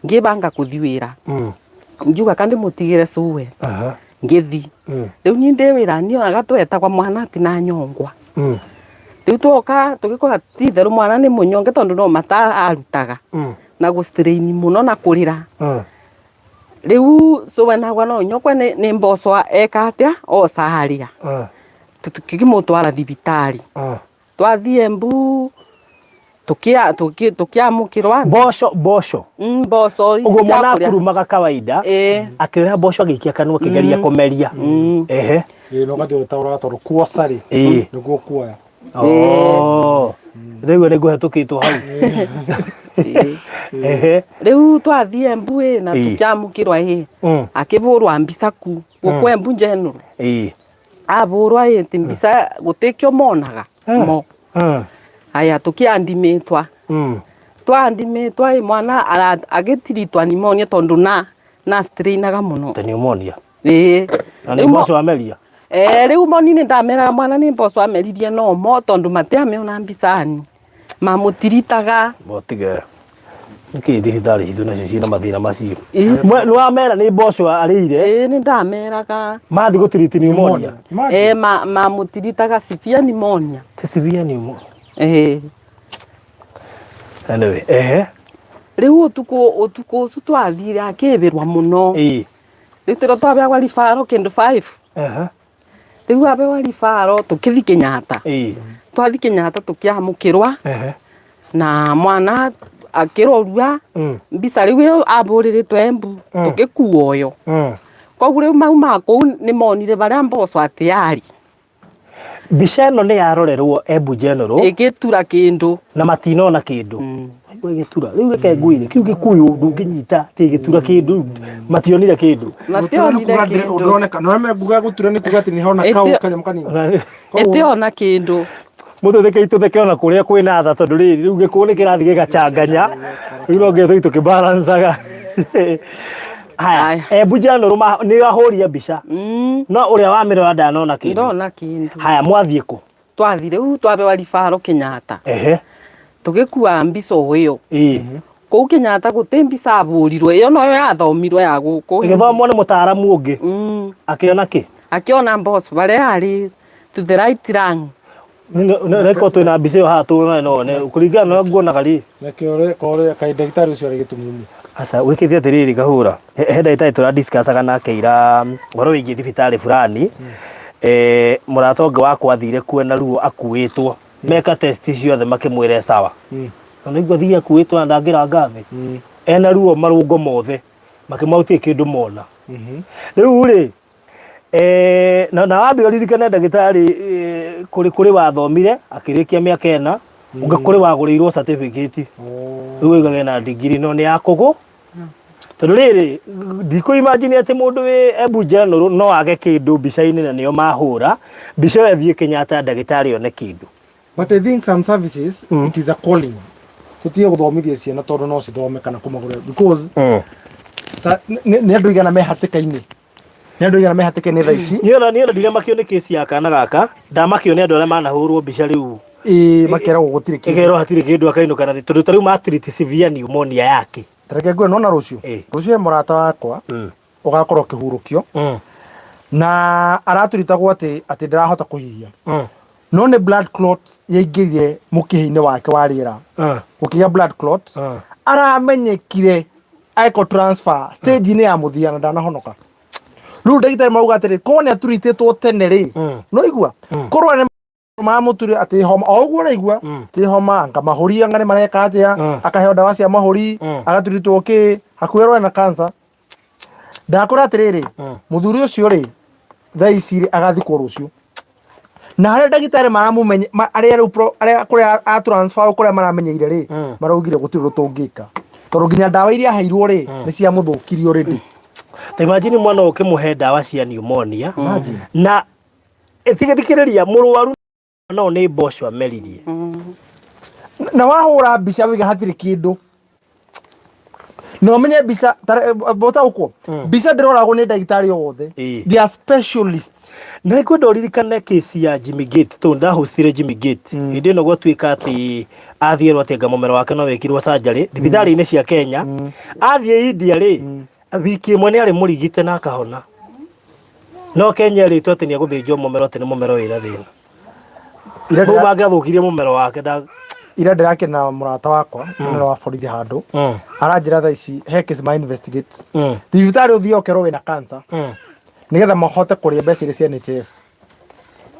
ngĩbanga gũthi wĩra ngiuga ka ndĩmũtigĩre cũwe ngĩthi. Rĩu niĩ ndĩ wĩra niĩ onaga twetagwa mwana atĩ na nyongwa. Rĩu twoka tũgĩkora ti itherũ mwana nĩ mũnyonge tondũ no mata arutaga na gũ strain mũno na kũrĩra. Rĩu cũwe nagwa no nyokwe nĩ mboco eka atĩa oca arĩa. Tũkĩmũtwara thibitarĩ. Twathiĩ Embu tũkĩamũkĩrwa. Mboco mboco. Mboco ici Ũguo cia mwana kũrĩa. akurumaga kawaida Ĩĩ. akĩoya mboco agĩikia kanua akĩgeria kũmeria. Ehe. Ĩĩ na ũgathiĩ ũgĩtaũraga tondũ kuoca rĩ, Ĩĩ. nĩguo kuoya. Oh. Rĩu nĩ ngũhetũkĩtwo hau. Ĩĩ. Ehe. Rĩu twathiĩ Embu ĩ na Ĩĩ. tũkĩamũkĩrwa ĩ akĩbũrwa mbica ku gũkũ Embu General. Ĩĩ. Abũrwa ĩ ti mbica gũtikĩo monaga mo. Aya tũkĩandimitwa. Twaandimitwa ĩ mwana agĩtiritwa pneumonia tondũ na na strainaga mũno. Ta pneumonia. Ĩĩ. Na nĩ mboco ameria. Eh, rĩu moni nĩ ndameraga mwana nĩ mboco ameririe no mo tondũ matiamĩona mbicani. Mamũtiritaga. Motige. Nĩkĩ thibitarĩ citũ nacio ciĩna mathĩna macio? Nĩ wamera nĩ mboco arĩire? Ĩĩ nĩ ndameraga. Mathiĩ gũtiriti pneumonia? Ĩĩ mamũtiritaga severe pneumonia. Ti severe pneumonia. Ĩĩ. Anyway, ehe. Rĩu ũtukũ ũtukũ ũcio twathire akĩbĩrwa mũno. Ĩĩ. Rĩu tĩro twabeagwa referral kĩndũ 5. Ehe. Rĩu abewa referral tũkĩthi Kenyatta. Ĩĩ. Twathi Kenyatta tũkĩamũkĩrwa Ehe. na mwana akĩrorua mbica rĩu ĩyo abũrĩrĩtwo Embu tũgĩkuo ũyũ. Koguo rĩu mau ma kũu nĩ monire barĩa mboco atĩ yarĩ. Mbica ĩno nĩ yarorerwo Embu General. Ĩgĩtura kĩndũ. Na matinona kĩndũ. Aigua ĩgĩtura. Rĩu reke ngwĩre kĩu gĩkũyũ ndũngĩnyita atĩ ĩgĩtura kĩndũ. Mationire kĩndũ. Mationire kĩndũ. Ndũroneka. No menguga gũtura nĩ kuga atĩ nĩ hona kau kanyamũ kanini. Ĩtĩona kĩndũ. Mũtũtheke itũtheke ona kũrĩa kwĩna tha tondũ rĩrĩ rĩu gĩkũyũ nĩ kĩrathiĩ gĩgachanganya. Rĩu no nginya tũthiĩ tũkĩbalancaga. Haya, Embu General nĩ ahũria mbica. No ũrĩa wamĩrora ndanona kĩndũ. Ndona kĩndũ. Haya, mwathiĩ kũ? Twathiĩ rĩu twabewa referral Kenyatta. Ehe. Tũgĩkua mbica o ĩyo. Ĩĩ. Kũu Kenyatta gũtĩ mbica abũrirwo, ĩyo noyo yathomirwo ya gũkũ. Ĩgĩthomwo nĩ mũtaaramu ũngĩ. Akĩona kĩ? Akĩona mboco barĩa yarĩ to the right lung. Reko twĩna mbica ĩyo haha tuone no one kũringana na ũrĩa nguonaga rĩ. Nakĩo ũrĩa kaĩ ndagĩtarĩ ũcio arĩ gĩtumumu. Aca wĩkĩte atĩrĩrĩ kahũra he ndagĩtarĩ tũra discussaga nake ira ũhoro wĩgiĩ thibitarĩ fulani eh, mũrata ũngĩ wakwa athire kuo na ruo akuĩtwo meka test ciothe makĩmwĩra e sawa na nĩguo athire akuĩtwo na ndangĩranga thĩ ena ruo marũngo mothe makĩmwĩra gũtirĩ kĩndũ mona rĩu rĩ Eh, na na wambe ũririkane ndagĩtarĩ eh, kũrĩ kũrĩ wathomire akĩrĩkia mĩaka ĩna ũngĩ kũrĩ wagũrĩirwo certificate rĩu oigaga ena ndigiri no nĩ ya kũgũ tondũ rĩrĩ ndikũ imagine atĩ mũndũ wĩ Embu General no age kĩndũ mbica-inĩ na nĩo mahũra mbica ĩyo ĩthiĩ Kenyatta ndagĩtarĩ one kĩndũ But I think some services it is a calling. Tutige guthomithia ciana tondu no cithome kana kumagurira because Ta- nĩ nĩ andũ igana me hatĩka-inĩ nĩ andũ igana me hatĩka-inĩ thaa ici Niĩ ona niĩ ona ndiramakio nĩ kesi ya kana gaka ndamakio nĩ andũ arĩa manahũrwo mbica rĩu ĩĩ makeragwo gũtirĩ kĩndũ ĩkerwo hatirĩ kĩndũ akainũka na tondũ ta rĩu matiriti severe pneumonia yake Ta reke ngwĩre nona rũciũ Ĩĩ. rũciũ he mũrata wakwa ũgakorwo ũkĩhurũkio na araturitagwo atĩ atĩ ndarahota kũhihia no nĩ blood clot yaingĩrire mũkiha-inĩ wake wa rĩera gũkĩgĩa blood clot aramenyekire eco transfer stage-inĩ ya mũthia na ndanahonoka rĩu ndagĩtarĩ marauga atĩrĩ korwo nĩ aturitĩtwo tene rĩ no igua korwo nĩ mamũture atĩ homa o ũguo ũraigua ti homa anga mahũri anga nĩ mareka atĩa akaheo ndawa cia mahũri agaturitwo kĩ hakuhĩ arware na cancer ndakũra atĩrĩrĩ mũthuri ũcio rĩ thaa ici rĩ agathikwo rũciũ na harĩa ndagĩtarĩ maramũmenye ma- arĩa rĩu pro- arĩa kũrĩa a transfer kũrĩa maramenyeire rĩ maraugire gũtirĩ ũndũ tũngĩka tondũ nginya ndawa iria aheirwo rĩ nĩ ciamũthũkirie already ta imagine mwana ũyũ ũkĩmũhe ndawa cia pneumonia na ĩtigĩthikĩrĩria mũrwaru no nĩ mboco ameririe na wahũra mbica wĩga hatirĩ kĩndũ na ũmenye mbica botaũkwo mbica ndĩroragwo nĩ ndagĩtarĩ o wothe Ĩĩ. they are specialists na nĩngwenda ũririkane kesi ya Jimmy Gate tondũ ndahostire Jimmy Gate hĩndĩ ĩno gwatuĩka atĩ athiĩ erwo atĩ anga mũmero wake no wĩkirwo surgery thibitarĩ-inĩ cia Kenya athiĩ India rĩ wiki ĩmwe nĩ arĩ mũrigite na akahona no Kenya erĩtwo atĩ nĩ egũthĩnjwo mũmero atĩ nĩ mũmero wĩna thĩna Ira rĩu ndĩra- mangĩathũkirie mũmero wake nda ira ndĩrakĩna mũrata wakwa mũnene wa borithi handũ aranjĩra thaa ici he case ma investigate thibitarĩ ũthiĩ ũkerwo wĩna cancer nĩgetha mahote kũrĩa mbeca iria cia NHIF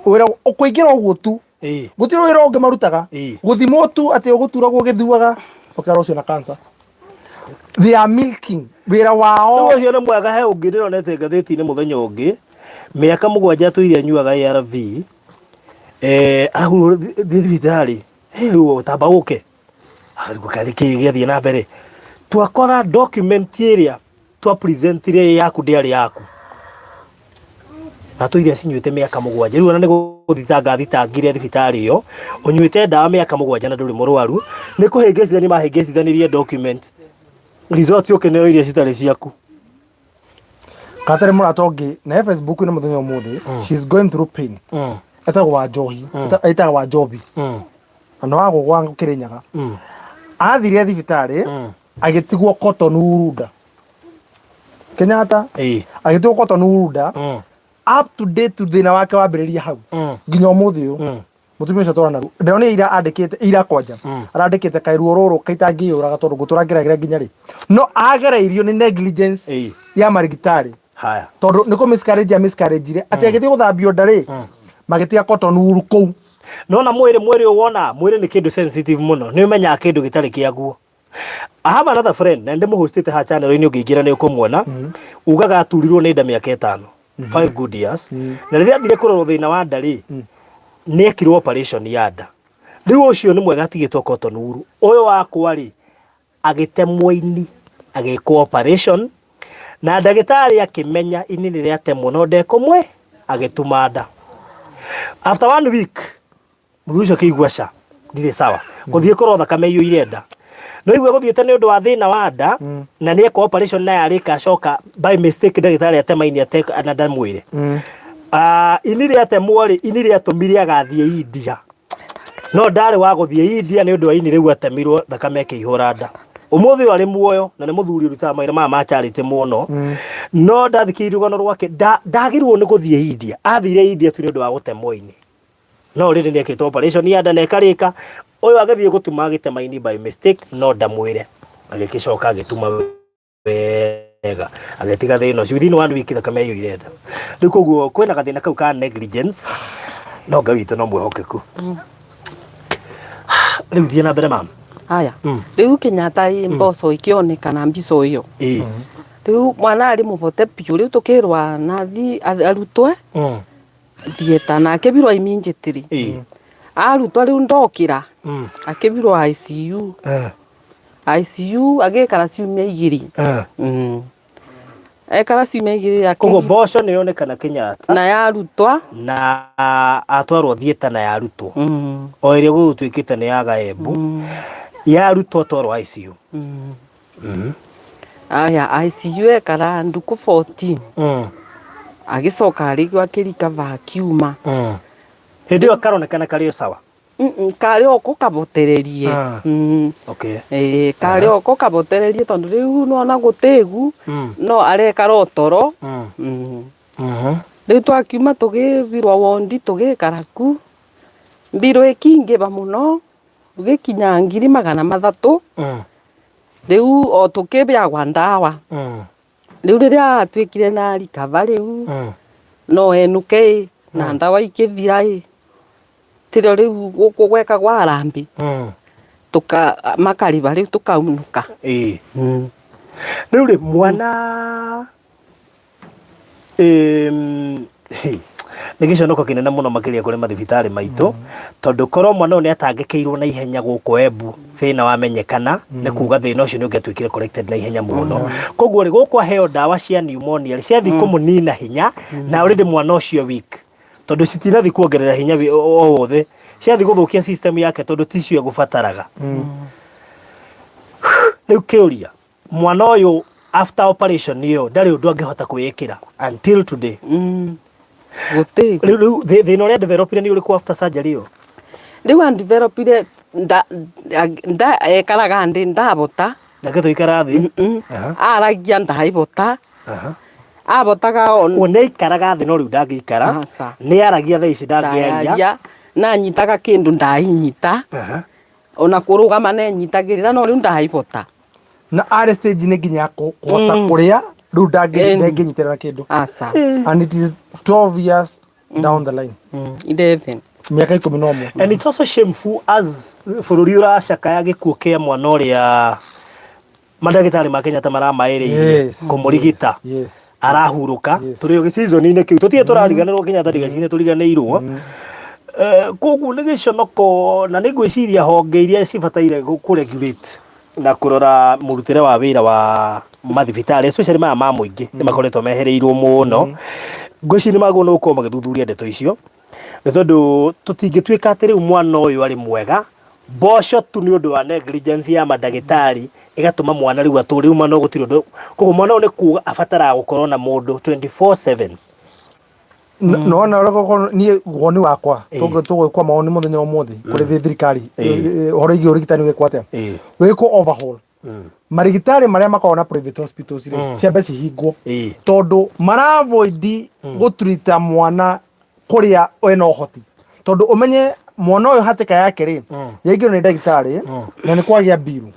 wĩra ũkũingĩra ũguo tu Ĩĩ. gũtirĩ wĩra ũngĩ marutaga Ĩĩ. gũthimwo tu atĩ ũgũturagwo ũgĩthuaga ũkerwo ũcio na cancer they are milking wĩra wao Rĩu ũcio nĩ mwega he ũngĩ ndĩronete ngathĩti-inĩ mũthenya ũngĩ mĩaka mũgwanja atũire anyuaga ARV eh, arahurwo thiĩ thibitarĩ "Hey, rĩu tamba ũke karĩ kĩ gĩathiĩ na mbere twakora document ĩrĩa twa presentire yaku ndĩarĩ yaku na tũire cinyuĩte mĩaka mũgwanja rĩu ona nĩ gũthitanga thitangire thibitarĩ ĩyo ũnyuĩte ndawa mĩaka mũgwanja na ndũrĩ mũrwaru nĩ kũhĩngĩcithania mahĩngĩcithanirie document result ũkĩneo iria citarĩ ciaku katarĩ mũrata ũngĩ na he facebook nĩ mũthenya ũmũthĩ she's going through pain etagwo wa njohi etagwo wa njobi na nĩ wa gũgwa kĩrĩnyaga athire thibitarĩ agĩtigwo cotton urunda Kenyatta Ĩĩ. agĩtigwo cotton urunda up to date thĩna wake wambĩrĩria hau nginya ũmũthĩ ũyũ mũtumia ũcio atũra naruo ndĩronire ira andĩkĩte ira kwanja arandĩkĩte kaĩ ruo rũrũ kaitangĩyũraga tondũ ngũtũra ngeragĩra nginya rĩ no agereirio nĩ negligence Ĩĩ. ya marigitari haya tondũ nĩ kũ miscarriage ya miscarriage atĩ agĩthiĩ gũthambio nda rĩ magĩtiga cotton wool kũu nona mwĩrĩ mwĩrĩ wona mwĩrĩ nĩ kĩndũ sensitive mũno nĩ ũmenyaga kĩndũ gĩtarĩ kĩaguo I have another friend na ndĩmũhostĩte ha channel-inĩ ũngĩingĩra nĩ ũkũmuona ugaga aturirwo nĩ nda mĩaka ĩtano five good years na rĩrĩa athire kũrorwo thĩna wa nda rĩ nĩ ekirwo operation ya nda rĩu ũcio nĩ mwega atigĩtwo cotton wool ũyũ wakwa rĩ agĩtemwo ini agĩkwo operation na ndagĩtarĩ akĩmenya ini nĩ rĩatemwo no ndekũmwe agĩtuma nda after one week mũthuri ũcio akĩigua ca ndirĩ sawa gũthiĩ kũrwo thakame iyũire nda no igue gũthiĩte nĩ ũndũ wa thĩna wa nda na nĩ eka operation na yarĩka acoka by mistake ndagĩtarĩ atema ini ate na ndamwĩre Ah, ini rĩatemwo rĩ ini rĩatũmire agathiĩ India no ndarĩ wa gũthiĩ India nĩ ũndũ wa ini rĩu atemirwo thakame ĩkĩihũra nda ũmũthĩ ũyũ arĩ muoyo na nĩ mũthuri ũrutaga mawĩra maya ma charity mũno no ndathikĩrĩirie rũgano rwake ndagĩrĩirwo nĩ gũthiĩ India athire India tu nĩ ũndũ wa gũtemwo ini no rĩrĩ nĩ ekĩtwo operation ya nda na ĩkarĩka ũyũ agĩthiĩ gũtuma gĩtema-inĩ by mistake no ndamwĩre agĩgĩcoka agĩtuma wega agĩtiga thĩna ũcio within one week thakame ĩiyũire nda rĩu koguo kwĩna gathĩna kau ka negligence no Ngai witũ no mwĩhokeku rĩu thiĩ na mbere mama Haya. Rĩu Kenyatta ĩ mboco ikĩonekana mbico ĩyo. ĩĩ Rĩu mwana arĩ mũbote biũ rĩu tũkĩrwa nathi arutwe theatre na akĩbirwo immediately. ĩĩ Arutwa rĩu ndokĩra akĩbirwo ICU. ICU agĩikara ciumia igĩrĩ. Ekara ciumia igĩrĩ koguo mboco nĩ yonekana Kenyatta na yarutwa na atwarwo theatre na yarutwo o ĩrĩa gũgũtuĩkĩte nĩ yaga Embu yarutwo atwarwo ICU. Aya ICU ekara nduku 14. Agicoka rĩu akĩrikava akiuma. Hĩndĩ ĩyo karonekana karĩ o sawa. Karĩ o kũ kabotererie. Ah. Okay. Ĩĩ, karĩ o kũ kabotererie tondũ rĩu nĩwona gũtĩgu no arekara o toro. Rĩu twakiuma tũgĩbirwo wondi tũgĩikara ku mbirũ ĩkĩingĩba mũno gĩkinya 300,000. Rĩu o tũkĩbĩagwa ndawa. Rĩu rĩrĩa atuĩkire na recover rĩu no enũke ĩ na ndawa ikĩthira ĩ tirio rĩu gũkũ gwekagwo harambĩ tuka makariba rĩu tukaunũka. Ĩĩ. Rĩu rĩ mwana hey, nĩ gĩconoko kĩnene mũno makĩria kũrĩ mathibitarĩ maitũ tondũ korwo mwana ũyũ nĩ atangĩkĩirwo na ihenya gũkũ Embu thĩna wamenyekana nĩ kuga thĩna ũcio nĩ ũngĩatuĩkire corrected na ihenya mũno. Koguo rĩ gũkũ aheo ndawa cia pneumonia rĩ ciathiĩ kũmũnina hinya na already mwana ũcio weak tondũ citinathi kuongerera hinya o wothe, ciathiĩ gũthũkia system yake tondũ ticio egũbataraga. Rĩu kĩũria, mwana ũyũ after operation ĩyo ndarĩ ũndũ angĩhota kwĩĩkĩra until today? Gũtirĩ. Rĩu thĩna ũrĩa developire nĩ ũrĩkũ after surgery ĩyo? Rĩu andevelopire nda nda ekaraga ndĩ ndabota. Ndangĩhota gũikara thĩ? Aragia ndaibota. Abotaga on Koguo nĩ aikaraga thĩ no rĩu ndangĩikara. Aca. Nĩ aragia thaa ici ndangĩaria. Ndayaria na anyitaga kĩndũ ndainyita. Ona kũrũgama nenyitagĩrĩra no rĩu ndaibota. Na arĩ stage nĩ nginya ya kũhota kũrĩa rĩu ndangĩnyitĩrĩra kĩndũ. Aca. And it is 12 years down the line. 11. Mĩaka 11. And it's also shameful as bũrũri ũracakaya gĩkuũ kĩa mwana ũrĩa mandagĩtarĩ ma Kenyatta maramaĩrĩirie kũmũrigita. Arahurũka. Tũrĩ o gĩcizoni-inĩ kĩu tũtirĩ tũrariganĩrwo Kenyatta ndigaci nĩ tũriganĩirwo. Koguo nĩ gĩconoko na nĩ ngwĩciria honge iria cibataire kũ regulate na kũrora mũrutĩre wa wĩra wa mathibitarĩ especially maya ma mũingĩ nĩ makoretwo mehereirwo mũno. Ngwĩciria nĩ magũrĩirwo nĩ gũkorwo magĩthuthuria ndeto icio nĩ tondũ tũtingĩtuĩka atĩ rĩu mwana ũyũ arĩ mwega mboco tu nĩ ũndũ wa negligence ya mandagĩtarĩ ĩgatũma mwana rĩu atũre rĩu mwana ũyũ gũtirĩ ũndũ. Koguo mwana ũyũ nĩ kuga abataraga gũkorwo na mũndũ 24/7. Nona ũrĩa gũkorwo niĩ woni wakwa tũgwĩkwo mawoni mũthenya ũmũthĩ kũrĩ thirikari ũhoro wĩgiĩ ũrigitani wĩkwo atĩa wĩkwo overhaul. Marigitari marĩa makoragwo na private hospitals rĩ ciambe cihingwo tondũ maravoid gũturita mwana kũrĩa wĩna ũhoti tondũ ũmenye mwana ũyũ hatĩka yake rĩ yaingĩrwo nĩ ndagĩtarĩ na nĩ kwagĩa mbiru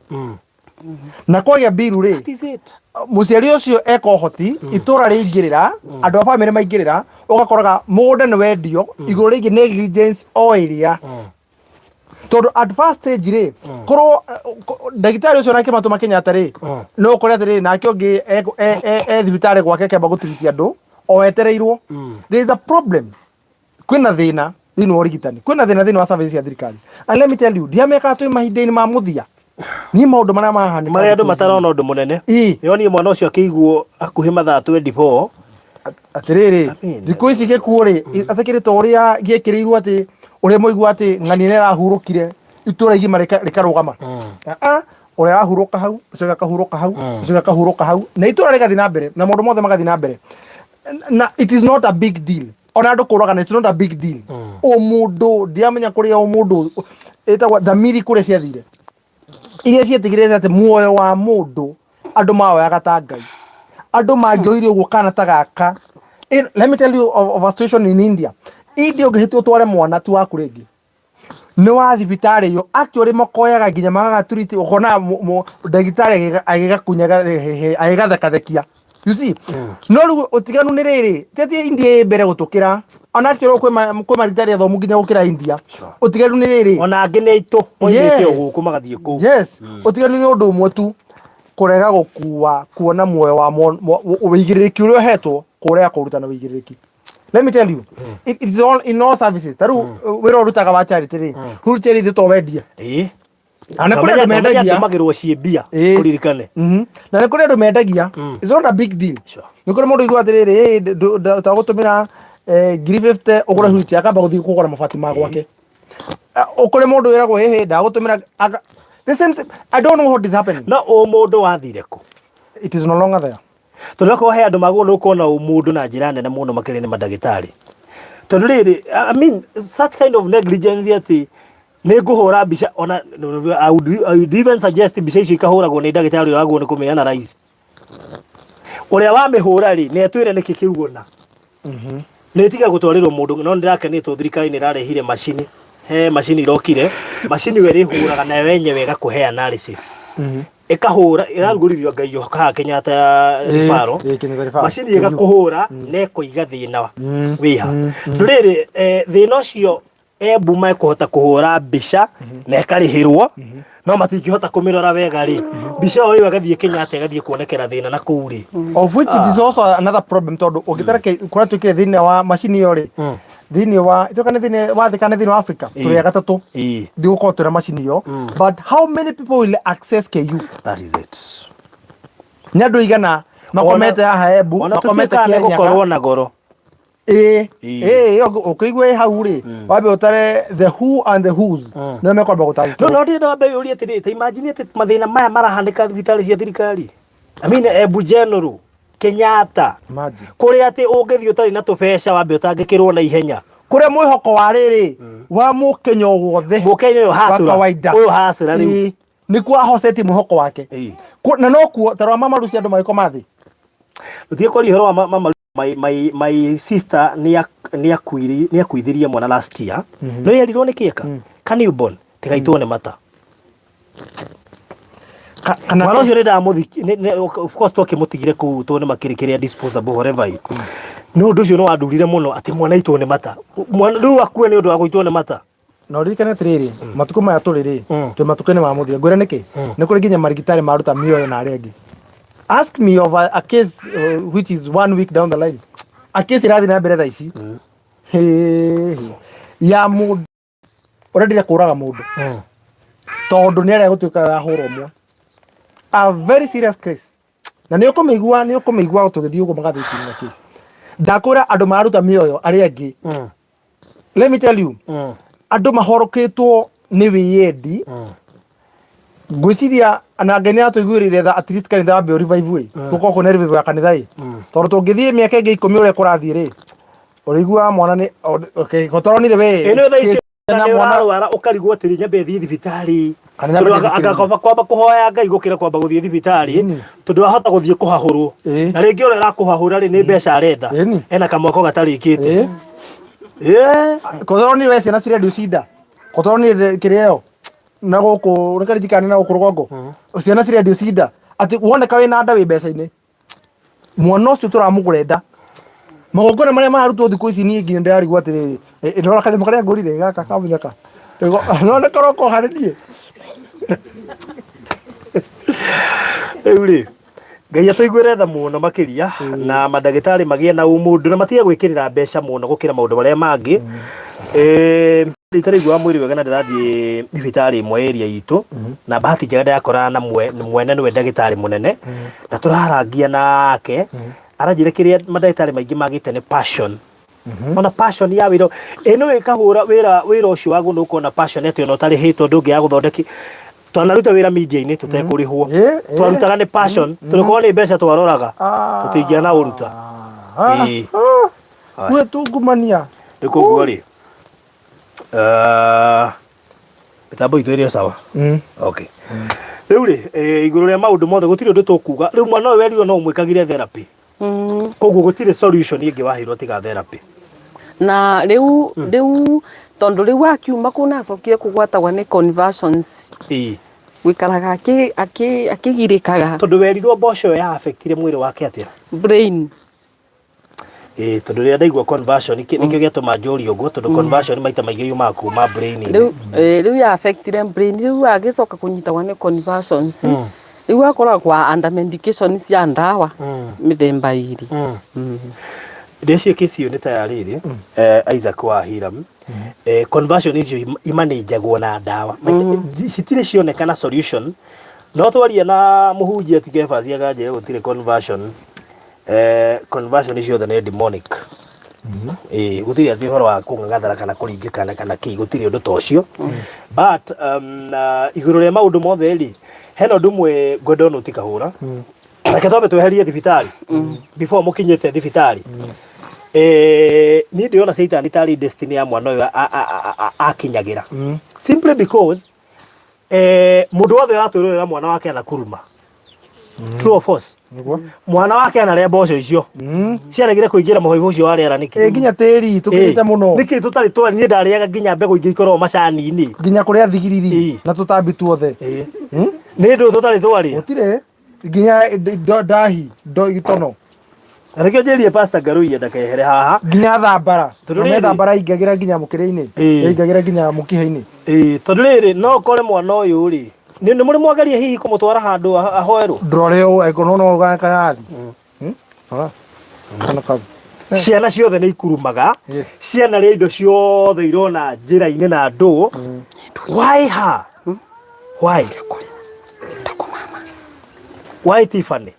na kwagĩa mbiru rĩ That is it. Mũciari ũcio eka ũhoti itũra rĩingĩrĩra andũ a bamĩrĩ maingĩrĩra ũgakoraga mũgũnda nĩ wendio igũrũ rĩngĩ negligence o ĩrĩa tondũ at first stage rĩ korwo ndagĩtarĩ ũcio nake matũma Kenyatta rĩ no ũkore atĩrĩrĩ nake ũngĩ e thibitarĩ gwake akĩamba gũtiritia andũ o etereirwo. There is a problem, kwĩna thĩna thĩinĩ wa ũrigitani, kwĩna thĩna thĩinĩ wa service cia thirikari. And let me tell you, ndiamekaga twĩ mahinda-inĩ ma mũthia niĩ maũndũ marĩa mahanĩka marĩa andũ thikũ ici. Matarona ũndũ mũnene. Ĩ. Yonie mwana ũcio akĩiguo hakuhĩ mathaa 24. Atĩrĩrĩ Amen. Thikũ ici gĩkuũ rĩ atakĩrĩ ta ũrĩa gĩekĩrĩirwo atĩ ũrĩa mũigua atĩ ng'ania nĩ arahurũkire itũra igima rĩkarũgama. Ah, ah, ũrĩa arahurũka hau ũcio akahurũka hau ũcio akahurũka hau na itũra rĩgathiĩ na mbere na maũndũ mothe magathiĩ na mbere na it is not a big deal ona andũ kũragana, it's not a big deal. Ũmũndũ ndiamenya kũrĩa ũmũndũ ĩtagwo thamiri kũrĩa ciathire iria cietigĩrĩte atĩ muoyo wa mũndũ andũ mawoyaga ta ngai andũ mangĩoire ũguo kana ta gaka. Let me tell you of a situation in India. India ũngĩhĩtia ũtware mwana ti waku rĩngĩ nĩ wa thibitarĩ ĩyo actually makoyaga nginya magagaturiti ũkona ndagĩtarĩ agĩgakunya agĩgathekathekia, you see. No rĩu ũtiganu nĩ rĩrĩ ti atĩ India ĩ mbere gũtũkĩra ona actually kwĩ marigitari athomu nginya gũkĩra India. Ũtiganu nĩ rĩrĩ ona angĩ nĩ aitũ moimĩte o gũkũ magathiĩ kũu. Yes, ũtiganu nĩ ũndũ ũmwe tu, kũrega gũkua kuona muoyo wa ũigĩrĩrĩki ũrĩa ũhetwo kũrega kũruta na ũigĩrĩrĩki. Let me tell you, it is all in all services. Ta rĩu wĩra ũrutaga wa charity rĩ, wheelchair ithuĩ to wendia. Na nĩ kũrĩ andũ mendagia. Ndũmagĩrwo ciĩ mbia kũririkane. Na nĩ kũrĩ andũ mendagia. It's not a big deal. Nĩ kũrĩ mũndũ ũiguaga atĩrĩrĩ, "Ĩ, tagũtũmĩra 50,000 ũgũre wheelchair," akamba gũthiĩ kũgũra mabati ma gwake. Kũrĩ mũndũ wĩragwo ĩhĩ ndagũtũmĩra the same, I don't know what is happening. No ũmũndũ wathire kũ? It is no longer there. Tondũ akorwo he andũ magwo nĩ ũkona ũmũndũ na njĩra nene mũno makĩria nĩ mandagĩtarĩ. Tondũ rĩrĩ, I mean, such kind of negligence atĩ nĩ ngũhũra mbica ona I would even suggest mbica icio ikahũragwo nĩ ndagĩtarĩ ũrĩa wagwo nĩ kũmĩ analyze. Ũrĩa wamĩhũra rĩ, nĩ atwĩre nĩkĩ kĩu na nĩ tiga gũtwarĩrwo mũndũ. No nĩndĩrakenire tondũ thirikari nĩ ĩrarehire macini, he macini irokire, macini ĩyo ĩrĩhũraga nayo yenyewe ĩgakũhe analysis, ĩkahũra, ĩrarugũririo Ngai haha Kenyatta Referral. Kenyatta Referral. Macini ĩgakũhũra na ĩkoiga thĩna wĩha. Ndũrĩrĩ thĩna ũcio Embu mekũhota kũhũra mbica na ĩkarĩhĩrwo, no matingĩhota kũmĩrora wega rĩ, mbica o ĩyo ĩgathiĩ Kenyatta, ĩgathiĩ kuonekera thĩna na kũu rĩ. Of which it is also another problem, tondũ ũngĩtara kũrĩa twĩkire thĩinĩ wa macini ĩyo rĩ, thĩinĩ wa ituĩka nĩ thĩinĩ wa thĩ kana thĩinĩ wa Africa, tũrĩ a gatatũ ndigũkorwo twĩna macini ĩyo, but how many people will access KU? That is it. Nĩ andũ igana makomete haha Embu, Ona makomete tũtuĩkaga nĩ Kĩrĩnyaga. gũkorwo na goro. Ĩĩ, ũkĩigua ĩ hau rĩ, wambe ũtare the who and the who's nĩo mekwamba No gũtangĩkĩrwo. No ndĩrenda wambe yũrie atĩrĩrĩ, ta imagine atĩ mathĩna maya marahanĩka thibitarĩ cia thirikari, I mean, Embu General, Kenyatta, Imagine. kũrĩa atĩ ũngĩthiĩ ũtarĩ na tũbeca wambe ũtangĩkĩrwo na ihenya. Kũrĩa mwĩhoko wa rĩrĩ wa mũkenya o wothe Mũkenya ũyũ wa hacũra kawaida ũyũ hacũra rĩu. Ĩĩ, nĩkuo ahocetie mwĩhoko wake. Na nokuo tarora mama Lucy, andũ magĩkoma thĩ. Tũtige kwaria ũhoro wa mama. My sister nĩ akuithirie mwana last year. No yerirwo nĩ kĩeka ka newborn tigaitwo nĩ mata. Kana Mwana ũcio nĩ ndamũthiki of course twakĩmũtigire kũu tondũ nĩ makĩrĩ kĩrĩa disposable, whatever. No ũndũ ũcio nĩ wandurire mũno atĩ mwana aitwo nĩ mata. Mwana rĩu akue nĩ ũndũ wa gũitwo nĩ mata. Na ũririkane atĩrĩrĩ, matukũ maya tũrĩ rĩ, twĩ matukũ-inĩ ma mũthia. Ngwĩre nĩkĩ, nĩ kũrĩ nginya marigitari maruta mĩoyo na arĩa angĩ. Ask me of a case which is one week down the line, a case ĩrathiĩ na mbere thaa ici. Hĩ, hĩ. Ya mũndũ ũrendire kũraga mũndũ tondũ nĩ arĩa gũtuĩka ahũra ũmwe, a very serious case, na nĩ ũkũmĩigua, nĩ ũkũmĩigua tũgĩthiĩ ũguo magathĩti-inĩ na kĩ. Ndakwĩra andũ mararuta mĩoyo arĩa angĩ. Let me tell you, andũ mahorokĩtwo nĩ wĩyendi. Ngwĩciria na Ngai nĩ atũiguĩrĩire tha, at least kanitha wambe revive ĩ, gũkorwo kwĩna revival ya kanitha ĩ, tondũ tũngĩthiĩ mĩaka ĩngĩ 10 ũrĩa kũrathiĩ rĩ, ũrĩiguaga mwana nĩ okay, kotoronire we. Ĩno thaa ici na nĩ mwana ũrarwara ũkarigwo atĩrĩ, nyambe thiĩ thibitarĩ? Kana Tondũ nyambe thiĩ agakaba kwamba kũhoya Ngai gũkĩra kwamba gũthiĩ thibitarĩ, tondũ wahota gũthiĩ kũhahũrwo, na rĩngĩ ũrĩa ũrakũhahũra rĩ, nĩ mbeca arenda, ena kamwako gatarĩkĩte. Kotoronire we ciana cirendio cinda, kotoronire kĩrĩa ĩyo na gũkũ nĩ karijikana na gũkũ rũgongo, ciana cirendio cinda atĩ woneka wĩna nda wĩ mbeca-inĩ, mwana ũcio tũramũgũra nda. Magongona marĩa mararutwo thikũ ici, niĩ nginya ndĩrarigwo atĩrĩrĩ, ndĩrona kanyamũ karĩa ngũrire gaka kamũtheka no nĩ karoko harĩ niĩ. Rĩu rĩ, Ngai atũiguĩre tha mũno makĩria, na mandagĩtarĩ magĩe na ũmũndũ na matige gwĩkĩrĩra mbeca mũno gũkĩra maũndũ marĩa mangĩ. Itaraiguaga mwĩrĩ wega na ndĩrathiĩ thibitarĩ ĩmwe area itũ, na bahati njega ndĩrakorana na mwene nĩwe ndagĩtarĩ mũnene, na tũrarangia nake, aranjĩra kĩrĩa mandagĩtarĩ maingĩ magĩte nĩ passion, ona passion ya wĩra ĩno ĩkahũra wĩra, wĩra ũcio wa gũnũ ũkorwo na passion atĩ ona ũtarĩhĩtwo ndũngĩaga gũthondeki. Twanaruta wĩra media-inĩ tũtekũrĩhwo, twarutaga nĩ passion, tondũ korwo nĩ mbeca twaroraga tũtingĩana ũruta. Ĩĩ. Gwĩ tungumania. Rĩu koguo rĩ, mĩtambo itũ ĩrĩ o sawa? Okay. Rĩu rĩ, igũrũ rĩa maũndũ mothe gũtirĩ ũndũ tũkuga. Rĩu mwana ũyũ werirwo no ũmwĩkagire therapy, koguo gũtirĩ solution ĩngĩ waheirwo tiga therapy. Na rĩu tondũ rĩu akiuma kũu nacokire kũgwatagwo nĩ conversions, gũikaraga akĩgirĩkaga. Tondũ werirwo mboco ĩyo ya affectire mwĩrĩ wake atĩa? Brain. Ĩĩ, tondũ rĩrĩa ndaigua conversion nĩkĩo gĩatũma njũrie ũguo, tondũ conversion maita maingĩ yumaga kuma brain-inĩ. Rĩu rĩu ya affectire brain, rĩu agĩcoka kũnyitagwo nĩ conversions, rĩu akoragwo under medication cia ndawa mĩthemba ĩrĩ. Ndĩciĩ kesi ĩyo nĩ ta ya rĩrĩ, Isaac wa Hiram. Conversion icio imanĩnjagwo na ndawa. Citirĩ cionekana solution, no twaria na mũhunjia ti Kefas akanjĩra gũtirĩ conversion, conversion ciothe nĩ demonic. Ĩĩ, gũtirĩ atĩ ũhoro wa kũng'ang'athara kana kũringĩkana kana kĩ, gũtirĩ ũndũ ta ũcio. But na igũrũ rĩa maũndũ mothe rĩ, hena ũndũ ũmwe ngwenda ũnũti kahũra. Reke twambe tweherie thibitarĩ before mũkinyĩte thibitarĩ. Eh, niĩ ndĩrona Satan tarĩ destiny ya mwana ũyũ akinyagĩra. Simply because eh, mũndũ wothe ũratwĩrorera mwana wake anakuruma. True or false? Nĩguo. Mwana wake anarĩa mboco icio. Ciaregire kũingĩra mũbaibũ ũcio wa rĩera nĩkĩ? Ĩ nginya tĩri tũkĩrĩte mũno. Nĩkĩ tũtarĩ twa niĩ ndarĩaga nginya mbegũ ingĩ ikoragwo macani-inĩ. Nginya kũrĩa thigiriri na tũtambi tuothe. Nĩ ndũ tũtarĩ twarĩa. Gũtirĩ nginya ndahi ndo gĩtono. Na nĩkĩo njĩrire Pastor Ngaruiya ndakehere haha. Nginya thambara. Tondũ Na rĩrĩ- thambara ingagĩra nginya mũkĩra-inĩ. Ingagĩra nginya mũkiha-inĩ. Ĩĩ, tondũ rĩrĩ no ũkore mwana ũyũ rĩ nĩ nĩ mũrĩ mwageria hihi kũmũtwara handũ ahoerwo? Ndũrore ũũ angĩkorwo no ũgakarathi. Ora. Kana kau. Ciana ciothe nĩ ikurumaga. Ciana rĩa indo ciothe irona njĩra-inĩ na ndũ. Why her? Why? Why Tiffany?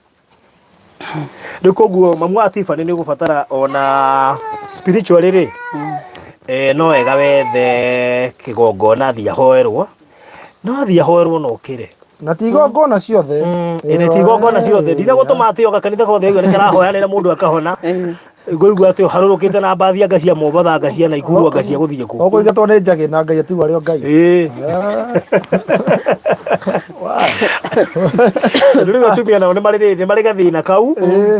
Rĩu koguo mamu wa Tiffany nĩ ũgũbatara ona spiritually rĩ eh, no wega wethe kĩgongona athiĩ ahoerwo no athiĩ ahoerwo na ũkĩre Na ti igongona ciothe. Ĩrĩ ti igongona ciothe ndina gũtũma atĩ oga kanitha gothe ũguo nĩ karahoyanĩra mũndũ akahona ngũigua atĩ ũharũrũkĩte na mbathi anga cia Mombatha anga cia Naikuru anga cia gũthiĩ kũ Ũkũingatwo nĩ njagĩ na Ngai atigwo arĩ o Ngai. Ĩĩ. Tondũ rĩu atumia nao nĩ marĩ rĩrĩ nĩ marĩ gathĩna kau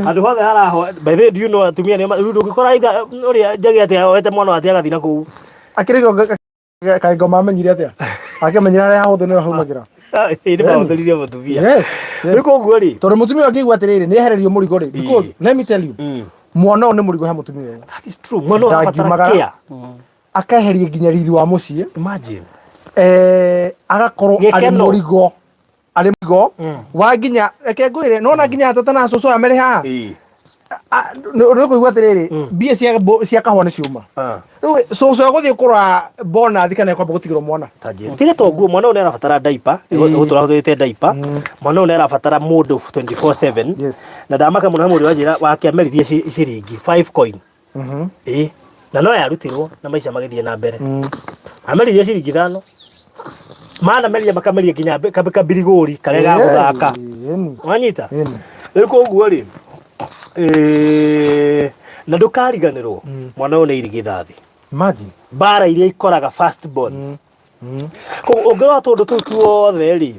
handũ hothe haraho by the way do you know atumia nĩo rĩu ndũngĩkora itha ũrĩa njagĩ atĩ ahoete mwana wake agathiĩ na kũu Akĩrĩ kaĩ ngoma amenyire atĩa? Akĩmenyera harĩa hahũthũ nĩho haumagĩra. Ĩĩ nĩ mahũthĩrire mũtumia. Yes. Rĩu koguo rĩ Tondũ mũtumia ũngĩigua atĩrĩrĩ nĩ ehererio mũrigo rĩ. Because let me tell you. Mwana ũyũ nĩ mũrigo he mũtumia ũyũ. That is true. Mwana ũyũ arabatara Ndangiumagara. care. Akeheria nginya riri wa mũciĩ. Imagine. Eh, agakorwo arĩ Gĩkeno. mũrigo arĩ mũrigo wa nginya reke ngwĩre nona nginya tata na cũcũ aya marĩ haha nĩ ũkũigua atĩrĩrĩ mbia cia cia kahũa nĩ ciuma rĩu cũcũ egũthiĩ kũrora bonathi kana ekwamba gũtigĩrwo mwana tiga toguo mwana ũyũ nĩ arabatara diaper gũtũra ahũthĩrĩte diaper mwana ũyũ nĩ arabatara mũndũ 24/7 na ndamaka mũno he mũndũ wanjĩra wake ameririe ciringi 5 coin ĩĩ na no yarutirwo na maica magĩthiĩ na mbere ameririe ciringi ithano mana meria makameria nginya kabirigũri karĩa ga gũthaka wanyita rĩu koguo rĩ eh, na ndũkariganĩrwo mwana ũyũ nĩ irigithathi Imagine. mbara iria ikoraga first borns Koguo ũngĩrora tũndũ tũu tuothe rĩ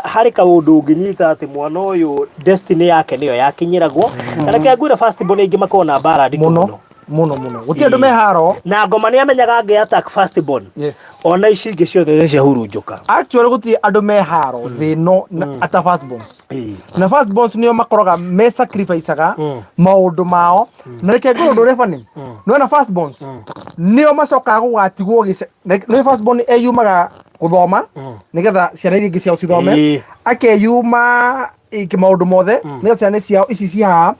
harĩ kaũndũ ũngĩnyita atĩ mwana ũyũ destiny yake nĩyo yakinyĩragwo na reke ngwĩre first born aingĩ makoragwo na mbara nditũ mũno mũno mũno gũtirĩ andũ me haro na ngoma nĩ amenyaga angĩ attack first born yes ona ici ingĩ ciothe nĩ ciahurunjũka actually gũtirĩ andũ me haro thĩ ĩno ata first borns na first borns nĩo makoraga me sacrificeaga maũndũ mao na reke ngwĩre ũndũ ũrĩa funny nĩwona first borns nĩo macokaga gũgatigwo gĩce nĩ first born eyumaga gũthoma nĩgetha ciana iria ingĩ ciao cithome akeyuma maũndũ mothe nĩgetha ciana ciao ici ci haha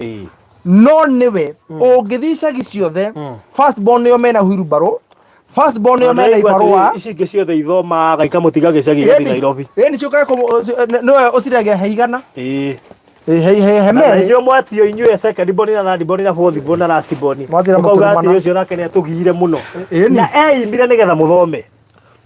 no nĩwe ũngĩthiĩ icagi ciothe first born nĩo mena wheelbarrow first born nĩo mena ibarũa ici ingĩ ciothe ithomaga ikamũtiga gĩcagi igathiĩ Nairobi ĩni ciũkaga nĩwe ũciragĩra he igana he he he Na merĩ inyuĩ mwatio inyuĩ second born na third born na fourth born na last born Mwathiĩ na mũkauga mũkĩrumana. atĩ ũcio nake nĩ atũgiire mũno Ĩni. na eimire nĩgetha mũthome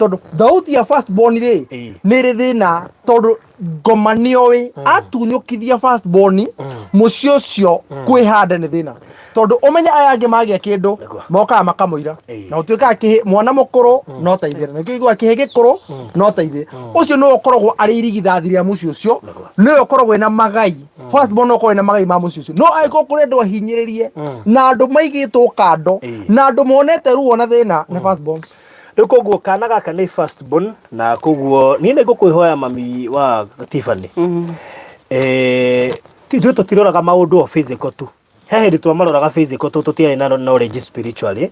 tondũ thauti ya first born rĩ nĩ ĩrĩ thĩna tondũ ngoma nĩoĩ atunyũkithia first born mũciĩ ũcio kwĩhanda nĩ thĩna tondũ ũmenye aya angĩ magĩa kĩndũ mokaga makamũira na ũtuĩkaga kĩhĩ mwana mũkũrũ no ta ithe na nĩkĩo iguaga kĩhĩ gĩkũrũ no ta ithe ũcio nĩwe ũkoragwo arĩ irigithathi rĩa mũciĩ ũcio nĩwe ũkoragwo ena magai first born ũkoragwo ena magai ma mũciĩ ũcio no angĩkorwo kũrĩ andũ ahinyĩrĩrie na andũ maigĩtwo kando na andũ monete ruo na thĩna nĩ first born Rĩu koguo kana gaka nĩ first born na koguo niĩ nĩ ngũkwĩhoya mami wa Tiffany eh ithuĩ tũtiroraga maũndũ o physical tu he hĩndĩ twamaroraga physical tu tũtiarĩ na knowledge spiritually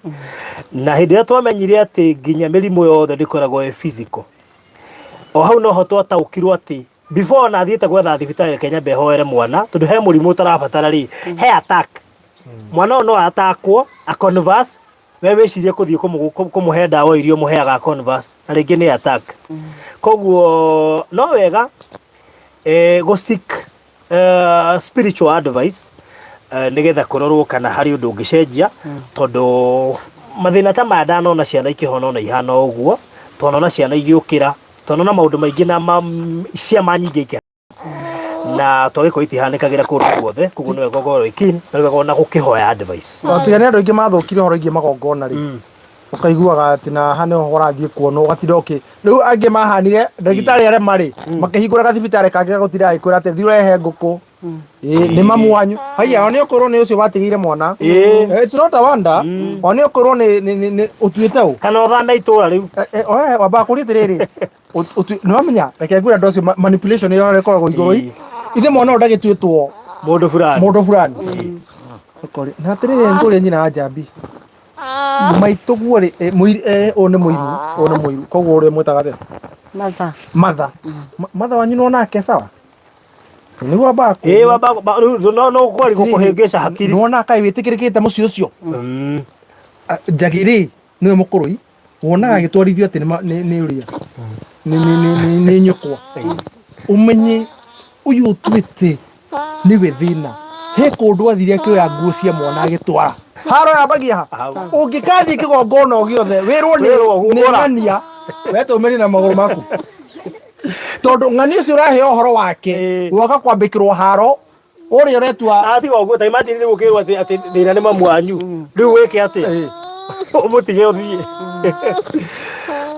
na hĩndĩ ĩrĩa twamenyire atĩ nginya mĩrimũ yothe ndĩkoragwo ĩ physical o hau noho twataũkirwo atĩ before ona thiĩte gwetha thibitarĩ reke nyambe hoere mwana tondũ he mũrimũ ũtarabatara rĩ he attack mwana ũyũ no atakwo a converse we wĩcirie kũthiĩ kũmũhe ndawa iria ũmũheaga converse na rĩngĩ nĩ attack koguo no wega eh, gũ seek spiritual advice nĩgetha kũrorwo kana harĩ ũndũ ũngĩcenjia tondũ mathĩna ta maya ndanona ciana ikĩhona ona ihana ũguo twanona ciana igĩũkĩra twanona maũndũ maingĩ na ciama nyingĩ ikĩ Na twagĩkorwo itihanĩkagĩra kũndũ guothe, koguo nĩ wega ũkorwo wĩ keen na nĩ wega ona gũkĩhoya advice. O tiga nĩ andũ aingĩ mathũkire ũhoro wĩgiĩ magongona rĩ, ũkaiguaga atĩ na haha nĩho ũrathiĩ kuonwo ũgatinda ũkĩ rĩu angĩ mahanire ndagĩtarĩ arĩa marĩ makĩhingũra gathibitarĩ kangĩ gagũtinda agĩkwĩra atĩ thiĩ ũrehe ngũkũ. Ĩĩ, nĩ mamu wanyu haiya o nĩ ũkwĩrwo nĩ ũcio watigĩire mwana. Eh, it's not a wonder o nĩ ũkwĩrwo nĩ ũtuĩte ũ Kana ũthame itũra rĩu. Eh, eh, oe wambaga kũria atĩrĩrĩ, nĩ wamenya reke ngwĩre andũ acio manipulation ĩyo ĩkoragwo igũrũ ithe mwana ũyũ ndagĩtuĩtwo Mũndũ fulani. Mũndũ fulani. Ũkori- na atĩrĩrĩ, ngũria nyina wa njambi maitũ guo rĩ, eh, eh, ũyũ nĩ mũiru, ũyũ nĩ mũiru, koguo ũrĩa mwĩtaga atĩa? Matha. Matha. Matha wanyu no nake sawa nĩguo wambaga Ĩĩ, wamba rĩu no kwari gũkũhĩngĩca hakiri. Nĩwona kaĩ wĩtĩkĩrĩkĩte mũciĩ ũcio. Njagĩ rĩ nĩwe mũkũrũi wonaga agĩtwarithio atĩ nĩ ũrĩa nĩ nyũkwa, ũmenye ũyũ ũtuĩte nĩwe thĩna. He kũndũ athire akĩoya nguo cia mwana agĩtwara haro yambagia ha. Hau. Ũngĩkathiĩ kĩgongona o gĩothe wĩrwo nĩ Wĩrwo nĩ gũra. ng'ania wetũmĩrie na magũrũ maku, tondũ ng'ania ũcio ũraheo ũhoro wake woka kwambĩkĩrwo haro ũrĩa ũretua. Ah, tiga ũguo, ta imagine rĩu ũkĩrwo atĩ thĩna nĩ mamu wanyu, rĩu wĩke atĩa? Ũmũtige ũthiĩ?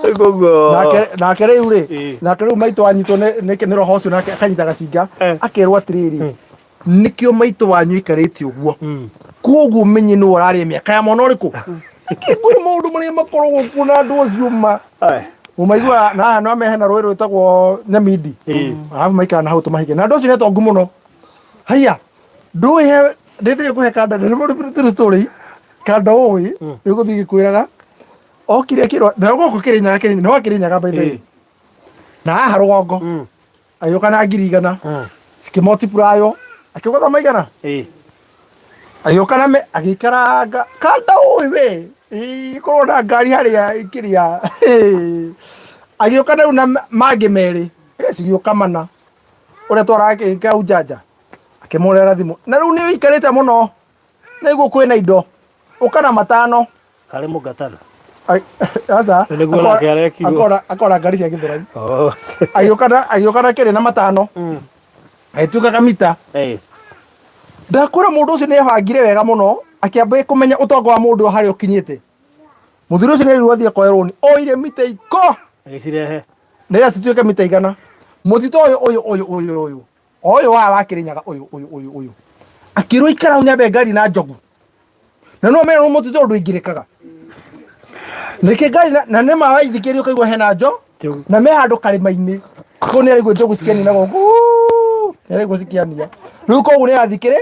Rĩu koguo Nake rĩu rĩ, nake rĩu maitũ anyitwo nĩ roho ũcio, nake akanyita gacinga, akerwo atĩrĩrĩ, nĩkĩo maitũ wanyu aikarĩte ũguo, koguo menye nĩwe ũrarĩa mĩaka ya mwana ũrĩkũ. Ngwĩra maũndũ marĩa makoragwo kuo na andũ acio ma mũmaiguaga na haha no hena rũĩ rwĩtagwo Nyamindi, arabu maikara na hau tũmahinga na andũ acio nĩ atongu mũno. Haiya, ndũĩ he ndĩndĩ kũhe kanda nĩ mũndũ story kanda ũĩ nĩ gũthiĩ gĩkwĩraga okire akĩrwo na gũkũ Kĩrĩnyaga, Kĩrĩnyaga nĩ wa Kĩrĩnyaga by the way, na haha rũgongo agĩũka na 100,000 cikĩmotipurayo akĩgũtha maigana, agĩũka na agĩikaranga kanda ũĩ we ĩĩ, korwo na ngari harĩa ĩkĩrĩa agĩũka rĩu na mangĩ merĩ, cigĩũka mana ũrĩa twaraga kau njanja akĩmũrera thimũ na rĩu nĩ ũikarĩte mũno nĩguo kwĩna indo ũka na matano. Harĩ mũngatana. Aca. Nĩguo nake arekirwo. Akora ngari cia Gĩthũrai. Oh. Agĩũka na kĩrĩ na matano agĩtuĩka kamita. Ndakwĩra mũndũ ũcio nĩ ebangire wega mũno, akĩamba kũmenya ũtonga wa mũndũ harĩa ũkinyĩte. Mũthuri ũcio nĩ rĩu athiĩ akoe rũni oire mita iko Agĩcirehe. Nĩgetha cituĩke mita 100 mũtitũ ũyũ ũyũ ũyũ ũyũ ũyũ ũyũ wa Kĩrĩnyaga ũyũ ũyũ ũyũ ũyũ akĩrwo ikara hau nyambe ngari na njogu na no mena mũtitũ ũndũ ingĩrĩkaga nĩkĩ ngari na nĩ ma waithikĩria ũkaigua hena njo na me handũ karĩma-inĩ kũu nĩ araigua njogu cikĩanina gũkũ nĩ araigua cikĩania rĩu, koguo nĩ arathikĩrĩ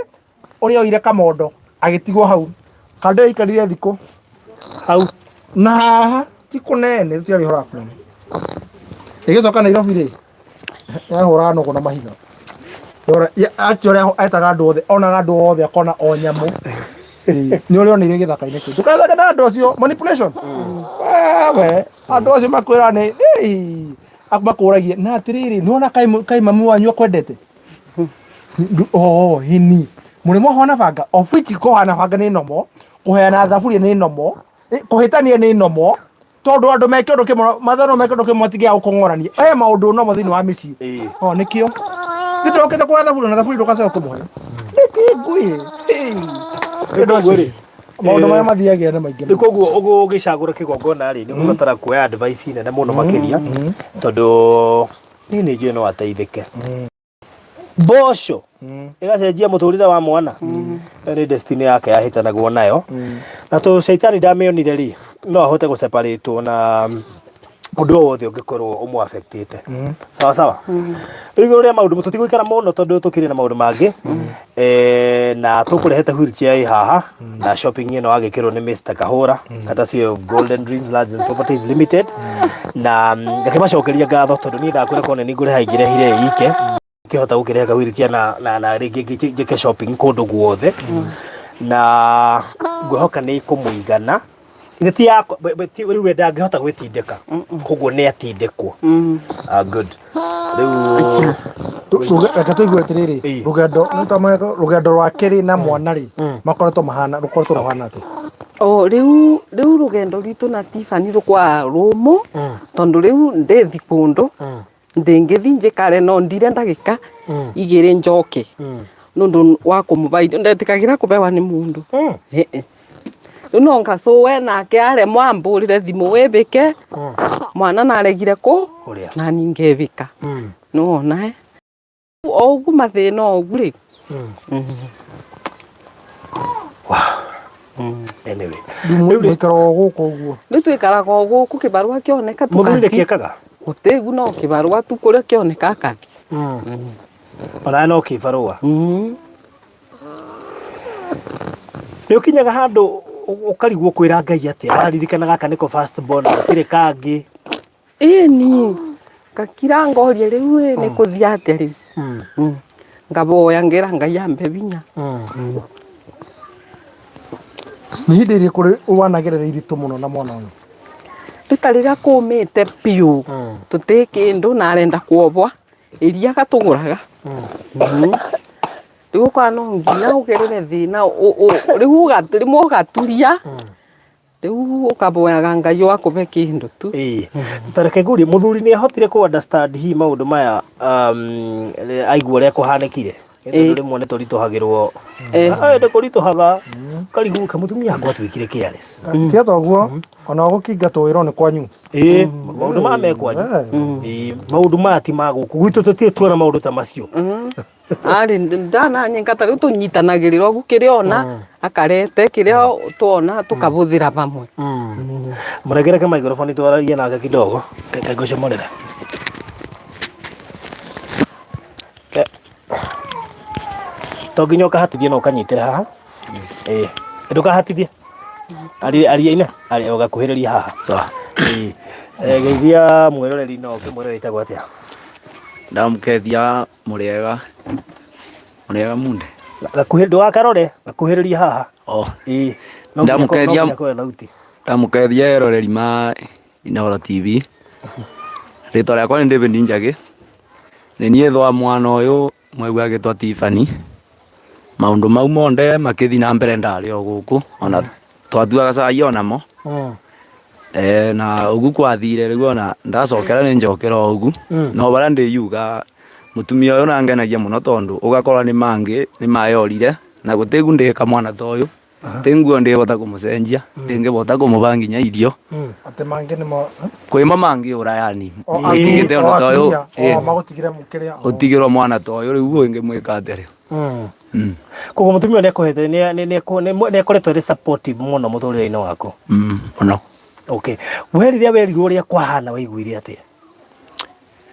ũrĩa oire kamondo agĩtigwo hau kando aikarire thikũ hau na haha ti kũnene tũtiarĩ ũhoro wa kũnene ĩgĩcoka Nairobi rĩ yahũraga nũgũ na mahiga. Actually ũrĩa etaga andũ othe onaga andũ othe akona o nyamũ. Ĩĩ, nĩ ũrĩa oneire gĩthaka-inĩ kĩu ndũkathake na andũ acio manipulation wewe andũ acio makwĩra nĩ ĩĩ, makũragie na atĩrĩrĩ nĩwona kaĩ mami wanyu akwendete. Oh, hini mũrĩmo hona banga of which kũhana banga nĩ nomo, kũheana thaburia nĩ nomo, kũhĩtania nĩ nomo, tondũ andũ meke ũndũ kĩmwe mathono meke ũndũ kĩmwe matingĩaga gũkũng'orania he maũndũ nomo thĩinĩ wa mĩciĩ. O nĩkĩo nĩndokĩte kuoya thaburia na thaburia ndũgacoka kũmũhe nĩkĩ ngui. Koguo rĩ, Maũndũ marĩa mathiagĩra nĩ maingĩ. Rĩu koguo ũguo ũgĩcagũra kĩgongona rĩ, nĩ ũgũbatara kuoya advice nene mũno makĩria, tondũ niĩ nĩ njũĩ no ateithĩke. Mboco ĩgacenjia mũtũrĩre wa mwana. Ĩyo nĩ destiny yake yahĩtanagwo nayo na tondũ caitani ndamĩonire rĩ, no ahote gũseparatwo na ũndũ o wothe ũngĩkorwo ũmũ affectĩte. Sawa sawa. Rĩu igũrũ rĩa maũndũ tũtigũikara mũno tondũ tũkĩrĩ na maũndũ mangĩ. Na tũkũrehete wheelchair ĩ haha na shopping ĩno agĩkĩrwo nĩ Mr. Kahũra courtesy of Golden Dreams Lands and Properties Limited na ngakĩmacokeria ngatho tondũ niĩ ndakwĩra korwo nĩ niĩ ngũrĩha ingĩrehire ĩ ike ngĩhota gũkĩrehe ka wheelchair na rĩngĩ njĩke shopping kũndũ guothe na ngwĩhoka nĩ ĩkũmũigana. Ithe ti yakwa rĩu we ndangĩhota gwĩtindĩka, koguo nĩ atindĩkwo. Ah, good. Rĩu Reke tũigue atĩrĩrĩ, rũgendo nĩ ta rũgendo rwake rĩ na mwana rĩ makoretwo mahana rũkoretwo rũhana atĩa? O rĩu rũgendo rwitũ na Tiffany rũkwa rũmũ tondũ rĩu ndĩthi kũndũ ndĩngĩthi njikare no ndire ndagĩka. Igĩrĩ njoke nũndũ wa kũmũba irio ndetĩkagĩra kũbewa nĩ mũndũ. Ĩĩ. Rĩu no ngacũwe nake aremwo ambũrĩre thimũ wĩbĩke mwana naregire kũ Kũrĩa. nani ngebĩka nĩwona eh? O ũguo mathĩna o ũguo rĩ. Anyway, Rĩu mũikaraga o gũkũ ũguo? Rĩu twĩkaraga o gũkũ kĩbarũa kĩoneka mũthuri nĩ tũgathiĩ. kĩekaga? Gũtĩgu no kĩbarũa tu kũrĩa kĩoneka akathi. Onawe no kĩbarũa? Nĩ ũkinyaga handũ ũkarigwo kwĩra Ngai atĩa, waririkana gaka nĩko first born, gatirĩ kangĩ. Ĩni ngakira ngoria rĩu ĩ nĩ kũthiĩ atĩa rĩu. Ngaboya ngĩra Ngai ambe binya. Nĩ ihinda irĩkũ wanagerera iritũ mũno na mwana ũyũ? Rĩu ta rĩrĩa kũmĩte biũ tũtĩ kĩndũ na arenda kuobwa iria gatũgũraga. Rĩu ũkona no nginya ũgerere thĩna rĩu rĩmwe ũgaturia rĩu ũkaboyaga Ngai akũbe kĩndũ tu. Ĩĩ. Ta reke ngũrie, mũthuri nĩ ahotire kũ understand hihi maũndũ maya aigua ũrĩa kũhanĩkire? Nĩ tondũ rĩmwe nĩ tũritũhagĩrwo. Ah, nĩ kũritũhaga. Karigwo ka mũtumia wakwa atuĩkire careless. Tiga toguo ona gũkingatwo wĩra nĩ kwanyu. Ĩĩ, maũndũ maya me kwanyu. Ĩĩ, maũndũ maya ti ma gũkũ. Gwitũ tũtirĩ tuona maũndũ ta macio. Arĩ ndananyinga ta rĩu tũnyitanagĩrĩra ũguo kĩrĩa ona akarete kĩrĩa tuona tũkabũthĩra pamwe. Mũregereke microphone twararie nake kidogo. Reke ngũcomorere. To nginya ũkahatithie no ũkanyitĩra haha. Ĩĩ. Ndũkahatithie. Aria aria ina. Aria ũgakuhĩrĩria haha. Sawa. Ĩĩ. Geithia mwĩroreri no ũkĩmwĩre wĩtagwo atĩa. Ndamũkethia mũrĩega. Mũrĩega munde. Gakuhĩ ndũgakarore, gakuhĩrĩria haha. Oh. Ĩĩ. No nginya no Ndamũkethia nginya koe thauti. Ndamũkethia eroreri ma Inooro TV. Rĩtwa rĩakwa nĩ David Njagĩ. Nĩ niĩ thwa mwana ũyũ mwaigua agĩtwa Tiffany. Maũndũ mau monthe makĩthiĩ na mbere ndarĩ o gũkũ ona twatuaga cai onamo. Na ũguo kwathire rĩu ona ndacokera nĩ njokera o ũguo. No barĩa ndĩyuga mũtumia ũyũ nangenagia mũno tondũ ũgakora nĩ mangĩ nĩ mayorire na gũtĩ guo ndĩka mwana ta ũyũ. Ti nguo ndĩhota kũmũcenjia, ndĩngĩbota kũmũba nginya irio. Atĩ mangĩ nĩ mo Kwĩmo mangĩũra yani. O Nĩndigĩte o ũndũ ta ũyũ. atumia, o magũtigire kĩrĩa. Ũtigĩrwo mwana ta ũyũ rĩu ũngĩmwĩka atĩa rĩu? Koguo mũtumia ũyũ nĩakũhete nĩakoretwo arĩ supportive mũno mũtũrĩre-inĩ waku? Mũno. Okay. We rĩrĩa werirwo ũrĩa kwahana waiguire atĩa?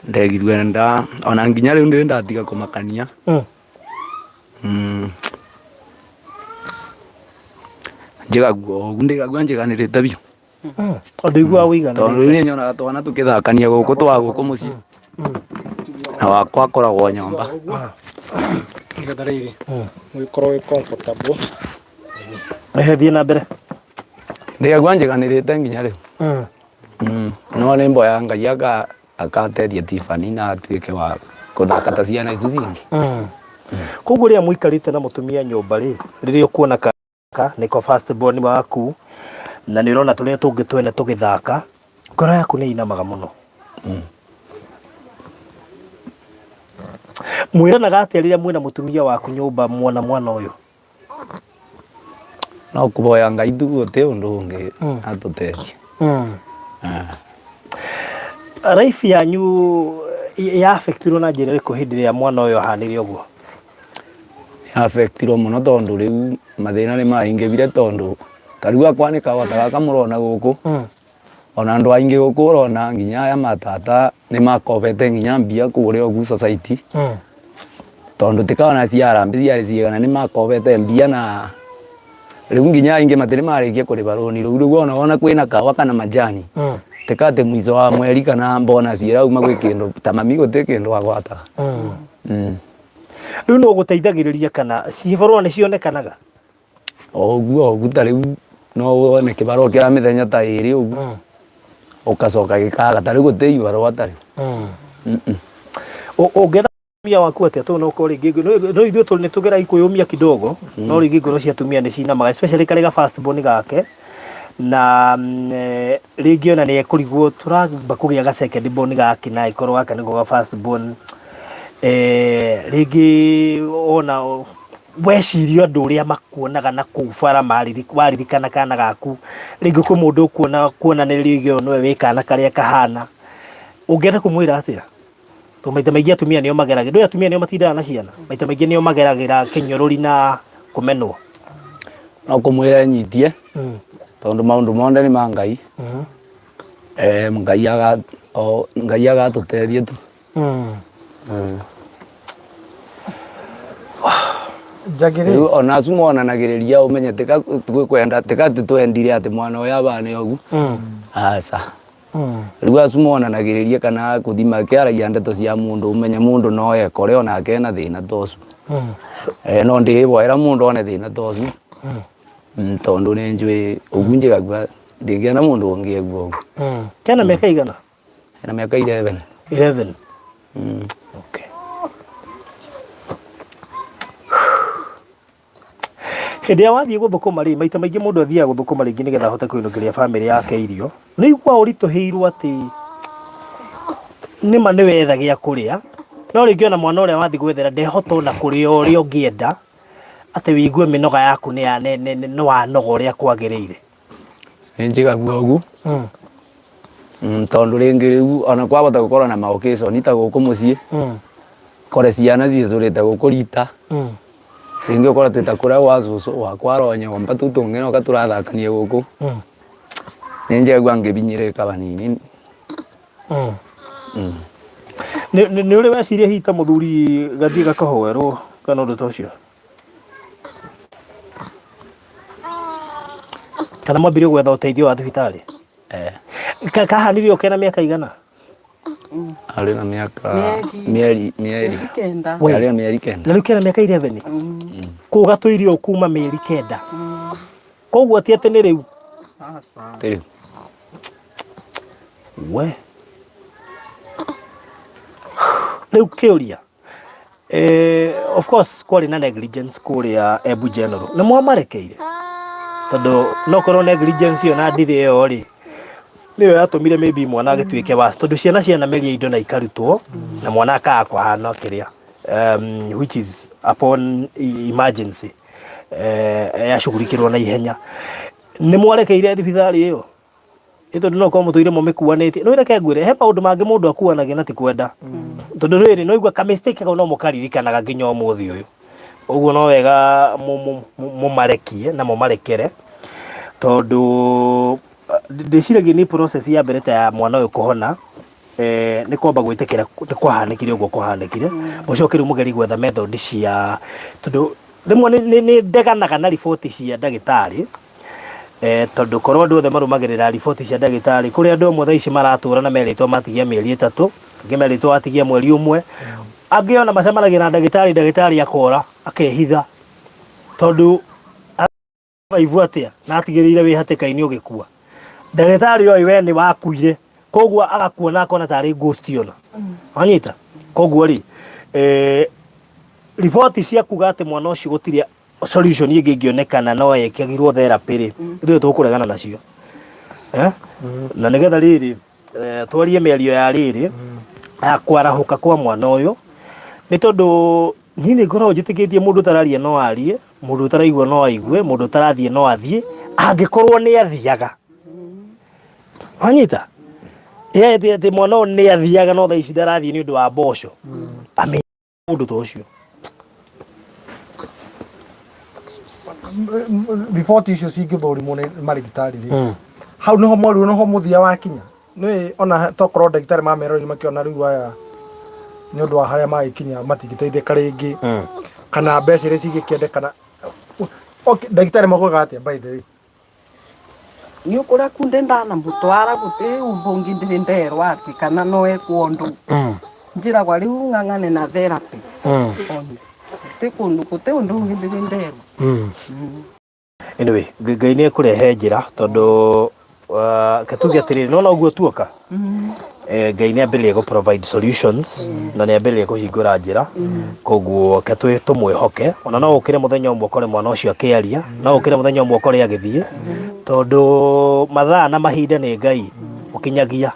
Ndegirue nda ona nginya rĩu ndĩrĩ ndatiga kũmakania. Njigagua ũguo ndĩgagua njiganĩrĩte biũ. Tondũ iguaga ũigananĩte. Tondũ rĩu niĩ nyonaga twana tũkĩthakania gũkũ twa gũkũ mũciĩ. Na wakwa akoragwo nyũmba. Nĩgetha rĩrĩ mũgĩkorwo wĩ comfortable. Ehe, thiĩ na mbere. Ndĩgagua njiganĩrĩte nginya rĩu. No nĩ mboyaga Ngai aka akateithia Tiffany na atuĩke wa kũthaka ta ciana icio cingĩ. Koguo rĩrĩa mũikarĩte na mũtumia nyũmba rĩ, rĩrĩa ũkuona kaka nĩko first born waku na nĩ ũrona tũrĩa tũngĩ twene tũgĩthaka, ngoro yaku nĩ inamaga mũno. Mwĩranaga atĩa rĩrĩa mwĩna mũtumia waku nyũmba muona mwana ũyũ? No kũhoya Ngai tu gũtĩ ũndũ ũngĩ atũteithie. Life yanyu ya affectirwo na njĩra ĩrĩkũ hĩndĩ ĩrĩa mwana ũyũ ahanire ũguo? Affectirwo mũno tondũ rĩu mathĩna nĩ maingĩhire tondũ ta rĩu akwa nĩ kawa ta gaka mũrona gũkũ. Ona andũ aingĩ gũkũ ũrona nginya aya matata nĩ makobete nginya mbia kũrĩa ũguo society. Tondũ ti kana cia harambee ciarĩ cigana nĩ makobete mbia na rĩu nginya aingĩ matirĩ marĩkia kũrĩba rũni rũu. Rĩu ona wona kwĩna kawa kana majani ti ka atĩ mũico wa mweri kana bonus ĩrauma gwĩ kĩndũ ta mami gũtirĩ kĩndũ agwataga. Rĩu nũ ũgũteithagĩrĩria kana cibarũa nĩ cionekanaga? O ũguo o ũguo ta rĩu no wone kĩbarũa kĩa mĩthenya ta ĩrĩ ũguo ũgacoka gĩkaga ta rĩu gũtirĩ ibarũa ta rĩu. Ũngĩra mũtumia waku atĩa tondũ no ũkorwo rĩngĩ no ithuĩ nĩ tũgeragia kwĩyũmia kidogo no rĩngĩ ngoro cia atumia nĩ cinamaga especially karĩ ga first born gake na rĩngĩ ona nĩ ekũrigwo tũramba kũgĩa ga second born gake na ĩkorwo gaka nĩko ga first born. Eh, rĩngĩ ona weciria andũ ũrĩa makuonaga na kũu bara waririkana kana gaku, rĩngĩ kwĩ mũndũ ũkuona kuonanĩrĩria oige ũyũ nĩwe wĩ kana karĩa kahana, ũngĩenda kũmwĩra atĩa? Tondũ maita maingĩ atumia nĩo mageragĩra, ndũĩ atumia nĩo matindaga na ciana, maita maingĩ nĩo mageragĩra kĩnyũrũri na kũmenwo. No kũmwĩra enyitie tondũ maũndũ mothe nĩ ma Ngai. Eh, Ngai aga o Ngai agatũteithia tu. Njagĩrĩ Rĩu ona acu monanagĩrĩria ũmenye tika twĩkwenda tika atĩ twendire atĩ mwana ũyũ abane ũguo. Aca. Rĩu acu monanagĩrĩria kana kũthi makĩaragia ndeto cia mũndũ ũmenye mũndũ no ekore onake ena thĩna ta ũcio. Eh, no ndĩboera mũndũ one thĩna ta ũcio. Tondũ nĩ njũĩ ũguo njigagua ndingĩenda mũndũ ũngĩ egua ũguo. Kena mĩaka igana? Ena mĩaka 11. 11. Okay. Hĩndĩ ĩrĩa wathiĩ gũthũkũma rĩ, maita maingĩ mũndũ athiaga gũthũkũma rĩngĩ nĩgetha ahote kũinũkĩria bamĩrĩ yake irio. Nĩ ũiguaga ũritũhĩirwo atĩ nĩma nĩ wetha gĩa kũrĩa, no rĩngĩ ona mwana ũrĩa wathiĩ gwethera ndehota ona kũrĩa ũrĩa ũngĩenda, atĩ wĩigue mĩnoga yaku nĩ wanoga ũrĩa kwagĩrĩire. Nĩ njigagua ũguo tondũ rĩngĩ rĩu ona kwahota gũkorwo na ma occasion ta gũkũ mũciĩ kore ciana cicũrĩte gũkũ rita rĩngĩ ũkore twĩ ta kũrĩa gwa cũcũ wakwa aro nyũmba tũu tũngĩnoka tũrathakania gũkũ nĩ njigagua ngĩbinyĩrĩrĩka hanini. Nĩ ũrĩ weciria hihi ta mũthuri gathiĩ gakahoerwo kana ũndũ ta ũcio? Kana mwambire gwetha ũteithio wa thibitarĩ? Eh. Kahanire o kena mĩaka igana? Arĩ na mĩaka Mĩeri. mĩeri mĩeri 9. We. arĩ na mĩeri 9. Na rĩu kena mĩaka 11? Kũu gatũire o kuma mĩeri 9. Koguo ti atĩ nĩ rĩu? Aca. Ti rĩu. We. Rĩu kĩũria Eh, of course kwarĩ na negligence kũrĩa Embu General nĩ mwamarekeire tondũ no korwo negligence ĩyo na ndirĩ ĩyo rĩ nĩyo yatũmire maybe mwana agĩtuĩke worse tondũ ciana cianameria indo na ikarutwo na mwana akaga kũhana kĩrĩa which is upon emergency yacugurikĩrwo na ihenya nĩ mwarekeire thibitarĩ ĩyo Nĩ tondũ no ũkorwo mũtũire mũmĩkuanĩtie. Rĩu reke ngwĩre, he maũndũ mangĩ mũndũ akuanagia na ti kwenda. Tondũ rĩrĩ, nĩ waigua ka mistake kau no mũkaririkanaga nginya ũmũthĩ ũyũ. Ũguo no wega mũmarekie na mũmarekere, tondũ ndĩciragia niĩ process ya mbere ta ya mwana ũyũ kũhona, nĩ kwamba gwĩtĩkĩra nĩ kwahanĩkire ũguo kwahanĩkire, mũcoke rĩu mũgerie gwetha method cia, tondũ rĩmwe nĩ ndeganaga na riboti cia ndagĩtarĩ, Tondũ korwo andũ othe marũmagĩrĩra riboti cia ndagĩtarĩ, kũrĩ andũ amwe thaa ici maratũra na merĩtwo matigia mĩeri 3, angĩ merĩtwo atigie mweri ũmwe, angĩ ona macemanagia na ndagĩtarĩ, ndagĩtarĩ akora akehitha tondũ araigua atĩa na atigĩrĩire wĩ hatĩka-inĩ ũgĩkua. Ndagĩtarĩ oĩ we nĩ wakuire, koguo agakuona akona tarĩ ghost ona. Wanyita? Koguo rĩ, riboti cia kuga atĩ mwana ũcio gũtirĩ solution ĩngĩ ĩngĩonekana no ĩkagirwo therapy rĩ, ithuĩ tũkũregana nacio. Eh? Na nĩgetha rĩrĩ, twarie mĩario ya rĩrĩ, ya kwarahũka kwa mwana ũyũ, nĩ tondũ niĩ nĩ ngoragwo njĩtĩkĩtie mũndũ ũtararia no arie, mũndũ ũtaraigua no aigue, mũndũ ũtarathiĩ no athiĩ, angĩkorwo nĩ athiaga. Wanyita? Ĩ atĩ mwana ũyũ nĩ athiaga no thaa ici ndarathiĩ nĩ ũndũ wa mboco. Ame mũndũ ta ũcio. Riboti icio cingĩthũrimwo nĩ marigitari rĩ, hau nĩho mwaru nĩho mũthia wakinya. Nĩ ona tokorwo ndagĩtarĩ mamerorire makĩona rĩu aya nĩ ũndũ wa harĩa magĩkinya matingĩteithĩka rĩngĩ kana mbeca iria cingĩkĩendekana. Okay, ndagĩtarĩ maugaga atĩa by the way? Nĩ ũkũrĩa kunde ndanamũtwara gũtĩ ũndũ ũngĩ ndĩrĩ nderwo atĩ kana no ekwo ũndũ. Njĩragwa rĩu ng'ang'ane na therapy. Only. Gũtĩ kũndũ gũtĩ ũndũ ũngĩ ndĩrĩ nderwo. Anyway, Ngai nĩ ekũrehe njĩra tondũ reke tuge atĩrĩrĩ, nĩwona ũguo tuoka Ngai nĩ ambĩrĩria gũ provide solutions na nĩ ambĩrĩria kũhingũra njĩra koguo reke tũmwĩhoke ona no ũkĩre mũthenya ũmwe ũkore mwana ũcio akĩaria no ũkĩre mũthenya ũmwe ũkore agĩthiĩ tondũ mathaa na mahinda nĩ Ngai ũkinyagia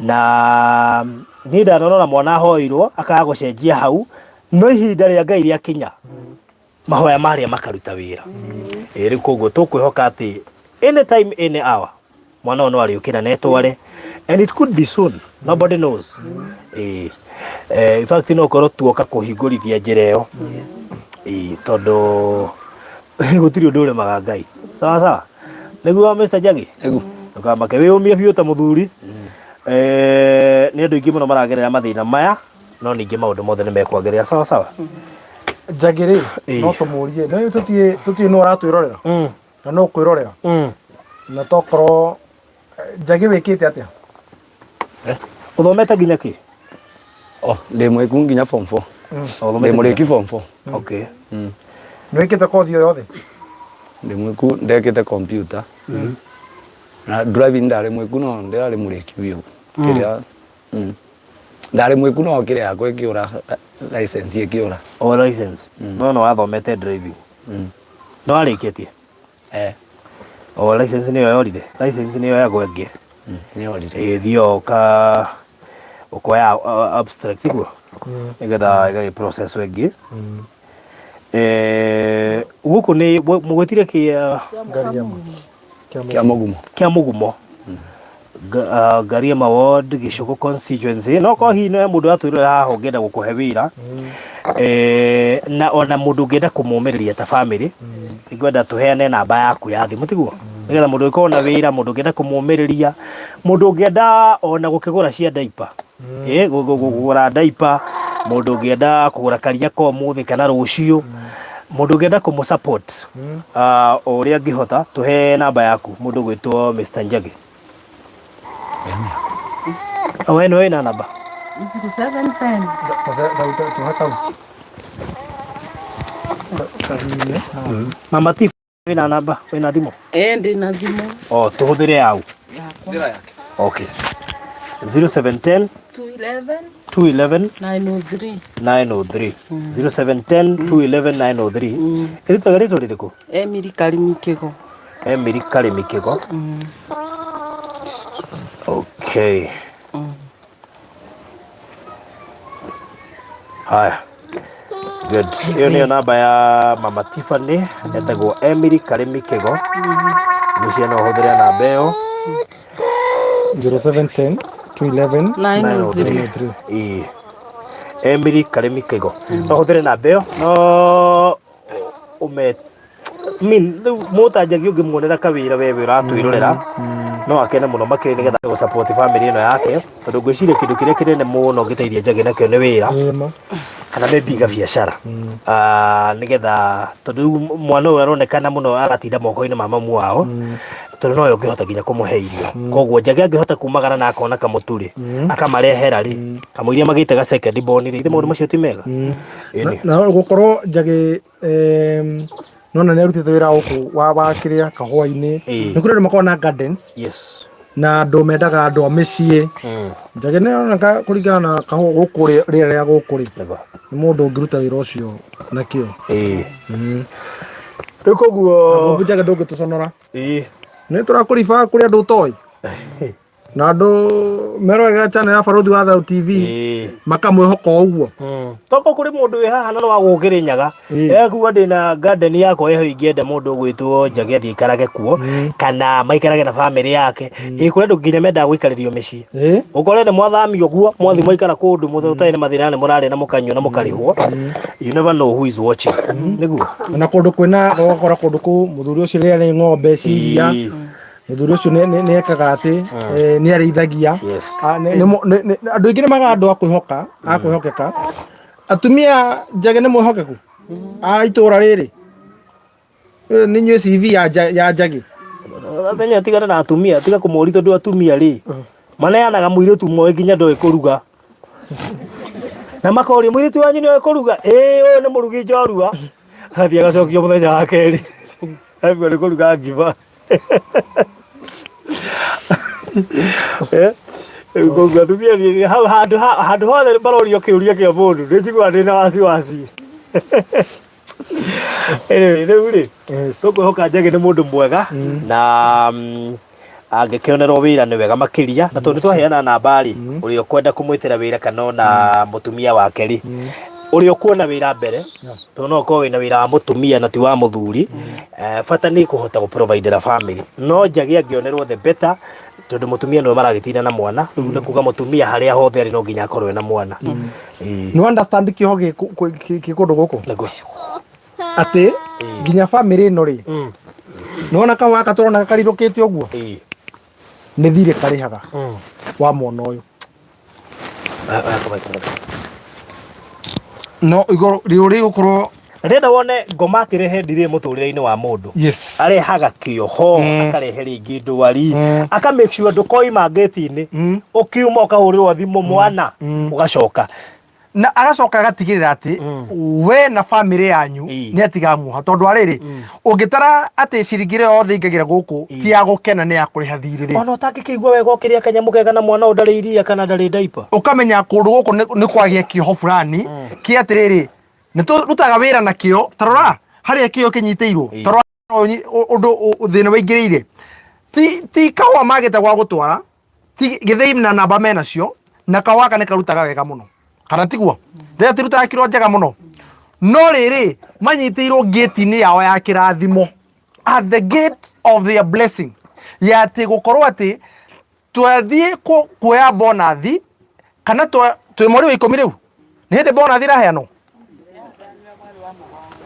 na Niĩ ndanona mwana ahoirwo akaga gũcenjia hau, no ihinda rĩa Ngai rĩakinya mahoya marĩa makaruta wĩra. Ĩ rĩu koguo tũkwĩhoka atĩ anytime any hour mwana ũyũ no arĩũkĩra na etware, and it could be soon, nobody knows. Ĩ in fact no korwo tuoka kũhingũrithia njĩra ĩyo. Ĩ tondũ gũtirĩ ũndũ ũremaga Ngai. Sawa sawa, nĩguo Mr. Njagi? Nĩguo. Ndũkamake, wĩyũmie biũ ta mũthuri. Nĩ andũ aingĩ mũno maragerera mathĩna maya, no ningĩ maũndũ mothe nĩ mekwagĩrĩra. Sawa sawa. Njagi rĩ, no tũmũrie, no tũtiĩ tũtiĩ nũ aratwĩrorera na no kwĩrorera na tokorwo Njagi wĩkĩte atĩa? Ũthomete nginya kĩ? Oh, ndĩ mwĩku nginya form 4. Ũthomete Ndĩ mũrĩki form 4. Okay. Nĩ wĩkĩte kothi o yothe? Ndĩ mwĩku ndekĩte computer. Na driving ndarĩ mwĩku no ndĩrarĩ mũrĩki biũ. Kĩrĩa ndarĩ mwĩku no kĩrĩa yakwa ĩkĩũra, license ĩkĩũra. O license. No no wathomete driving. No warĩkĩtie? Eh. O license nĩyo yorire. License nĩyo yagwo ĩngĩ. Nĩyorire. Ĩthiĩ ũka ũkoya abstract guo. Nĩgetha ĩgagĩ process ĩngĩ. Gũkũ nĩ mũgwĩtire kĩa Ngariama. Kĩa Mũgumo. Kĩa Mũgumo. Ngariama ward, Gĩcũgũ constituency. No korwo hihi no mũndũ atwĩrora haha ũngĩenda gũkũhe wĩra, na ona mũndũ ũngĩenda kũmũmĩrĩria ta family, ingwenda tũheane namba yaku ya thimũ, tiguo? Nĩgetha mũndũ ũngĩkorwo na wĩra, mũndũ ũngĩenda kũmũmĩrĩria, mũndũ ũngĩenda ona gũkĩgũra cia diaper, kũgũra diaper, mũndũ ũngĩenda kũgũra karia ka ũmũthĩ kana rũciũ, mũndũ ũngĩenda kũmũ support o ũrĩa angĩhota, tũhe namba yaku mũndũ ũgwĩtwo Mr. Njagi. We nĩwe wĩna namba? 0710. Mama Tiff, wĩna namba? Wĩna thimũ? Eh, ndĩna thimũ. Oh, tũhũthĩre yau. Yakwa. Okay. 0710 211 211 903. 903. 0710 211 903. Ĩrĩtwaga rĩtwa rĩrĩkũ? Emily Karimi Kĩgo. Emily Karimi Kĩgo. Okay. Haya. Good. Ĩyo nĩyo namba ya Mama Tiffany, etagwo Emily Karimi Kĩgo. Ngwĩciria no ũhũthĩre namba ĩyo. 0710 211 903. 903. Ĩĩ. Emily Karimi Kĩgo. No ũhũthĩre namba ĩyo no ũme mean rĩu mũtanjagi ũngĩmuonera kawĩra we we ũratwĩrorera no akene mũno makĩria nĩgetha gũ support family ĩno yake, tondũ ngwĩciria kĩndũ kĩrĩa kĩnene mũno ũngĩteithia Njagi nakĩo nĩ wĩra Ĩma. kana maybe gabiacara, nĩgetha tondũ rĩu mwana ũyũ aronekana mũno aratinda moko-inĩ ma mamu wao, tondũ nowe ũngĩhota nginya kũmũhe irio. Koguo Njagi angĩhota kumagara na akona kamũtu rĩ, akamarehera rĩ, kamũiria magĩte ga second born rĩ, ithe maũndũ macio ti mega? Ĩni. Na gũkorwo Njagi nona nĩ arutĩte wĩra gũkũ wa kĩrĩa kahũa-inĩ. Nĩ kũrĩ andũ makoragwo na gardens na andũ mendaga andũ a mĩciĩ. Njagi nĩ aroneka kũringana na kahũa gũkũ rĩera rĩa gũkũ rĩ, nĩ mũndũ ũngĩruta wĩra ũcio na kĩo. Rĩu koguo Njagi ndũngĩtũconora. Nĩ tũrakũriba kũrĩ andũ ũtoĩ na andũ meroragĩra channel ya Barũthi wa Thayũ TV makamwĩhoka o ũguo. Toko kũrĩ mũndũ wĩ haha na no wa gũkĩrĩ nyaga ekuga ndĩna garden yakwa ĩho, ingĩenda mũndũ ũgwĩtwo Njagi athiĩ aikarage kuo kana maikarage na family yake. Ĩ kũrĩ andũ nginya mendaga gũikarĩrio mĩciĩ, ũkore nĩ mwathamio ũguo mwathi mwaikara kũndũ mũthĩ ũtarĩ na mathĩna, nĩ mũrarĩa na mũkanyua na mũkarĩhwo. You never know who is watching, nĩguo. Na kũndũ kwĩna ũgakora kũndũ kũu mũthuri ũcio rĩrĩa nĩ ng'ombe ciria, mũthuri ũcio nĩ ekaga atĩ nĩ arĩithagia. Andũ aingĩ nĩ magaga andũ a kwĩhoka, a kwĩhokeka. Atumia, Njagi nĩ mwĩhokeku a itũra rĩrĩ? Nĩ inyuĩ CV ya Njagi? Menya tigana na atumia, tiga kũmũria, tondũ atumia rĩ maneanaga mũirĩtu moĩ nginya ndoĩ kũruga, na makoria mũirĩtu wanyu nĩoĩ kũruga? Ĩĩ, ũyũ nĩ mũrugi njorua. Agathiĩ agacokio mũthenya wa kerĩ aigua nĩ kũruga ngima. Rĩu koguo atumia hau handũ hothe marorio kĩũria kĩa mũndũ, nĩ njiguaga ndĩna wasiwasi. Anyway, rĩu rĩ tũkwĩhoka Njagi nĩ mũndũ mwega na Angĩkĩonerwo wĩra nĩ wega makĩria, na tondũ nĩ twaheana namba rĩ, ũrĩa ũkwenda kũmwĩtĩra wĩra kana ona mũtumia wake rĩ, ũrĩa ũkuona wĩra mbere, tondũ no ũkorwo wĩna wĩra wa mũtumia na ti wa mũthuri, bata nĩ kũhota gũ-providera family. No Njagi angĩonerwo the better, tondũ mũtumia nĩwe maragĩtinda na mwana, rĩu nĩ kuga mũtumia harĩa hothe arĩ no nginya akorwo ena mwana. Ĩĩ. Nĩ understand kĩoho gĩ kĩ kũndũ gũkũ? Nĩguo. Atĩ nginya bamĩrĩ ĩno rĩ, nĩwona kahũa gaka tũrona karirũkĩte ũguo? Nĩ thirĩ karĩhaga wa mwana ũyũ. No igũrũ rĩgũkorwo Ndĩrenda wone ngoma akĩrehe ndirĩ mũtũrĩre-inĩ wa mũndũ. Yes. Arehaga kĩoho, akarehe rĩngĩ ndwari, aka make sure ndũkoima ngĩti-inĩ, ũkiuma ũkahũrĩrwo thimũ mwana, ũgacoka. Na agacoka agatigĩrĩra atĩ we na bamĩrĩ yanyu nĩ atigamuoha, tondũ arĩrĩ ũngĩtara atĩ ciringi ĩrĩa yothe ingagĩra gũkũ ti ya gũkena, nĩ ya kũrĩha thirĩ rĩ. Ona ũtangĩkĩigua wega ũkĩrĩa kanyamũ kega na mwana ũyũ ndarĩ iria kana ndarĩ diaper. Ũkamenya kũndũ gũkũ nĩ kwagĩa kĩoho fulani kĩa atĩrĩrĩ, nĩ tũrutaga wĩra na kĩo, tarora harĩa kĩo kĩnyitĩirwo, tarora ũndũ thĩna waingĩrĩire, ti kahũa magĩte gwa gũtwara, ti gĩthĩi na namba menacio, na kahũa gaka nĩ karutaga wega mũno, kana tiguo? Rĩrĩa tirutaga kiro njega mũno, no rĩrĩ manyitĩirwo ngĩti-inĩ yao ya kĩrathimo, at the gate of their blessing, ya atĩ gũkorwo atĩ twathiĩ kuoya bonathi kana twĩ mweri wa 10 rĩu, nĩ hĩndĩ bonathi ĩraheanwo,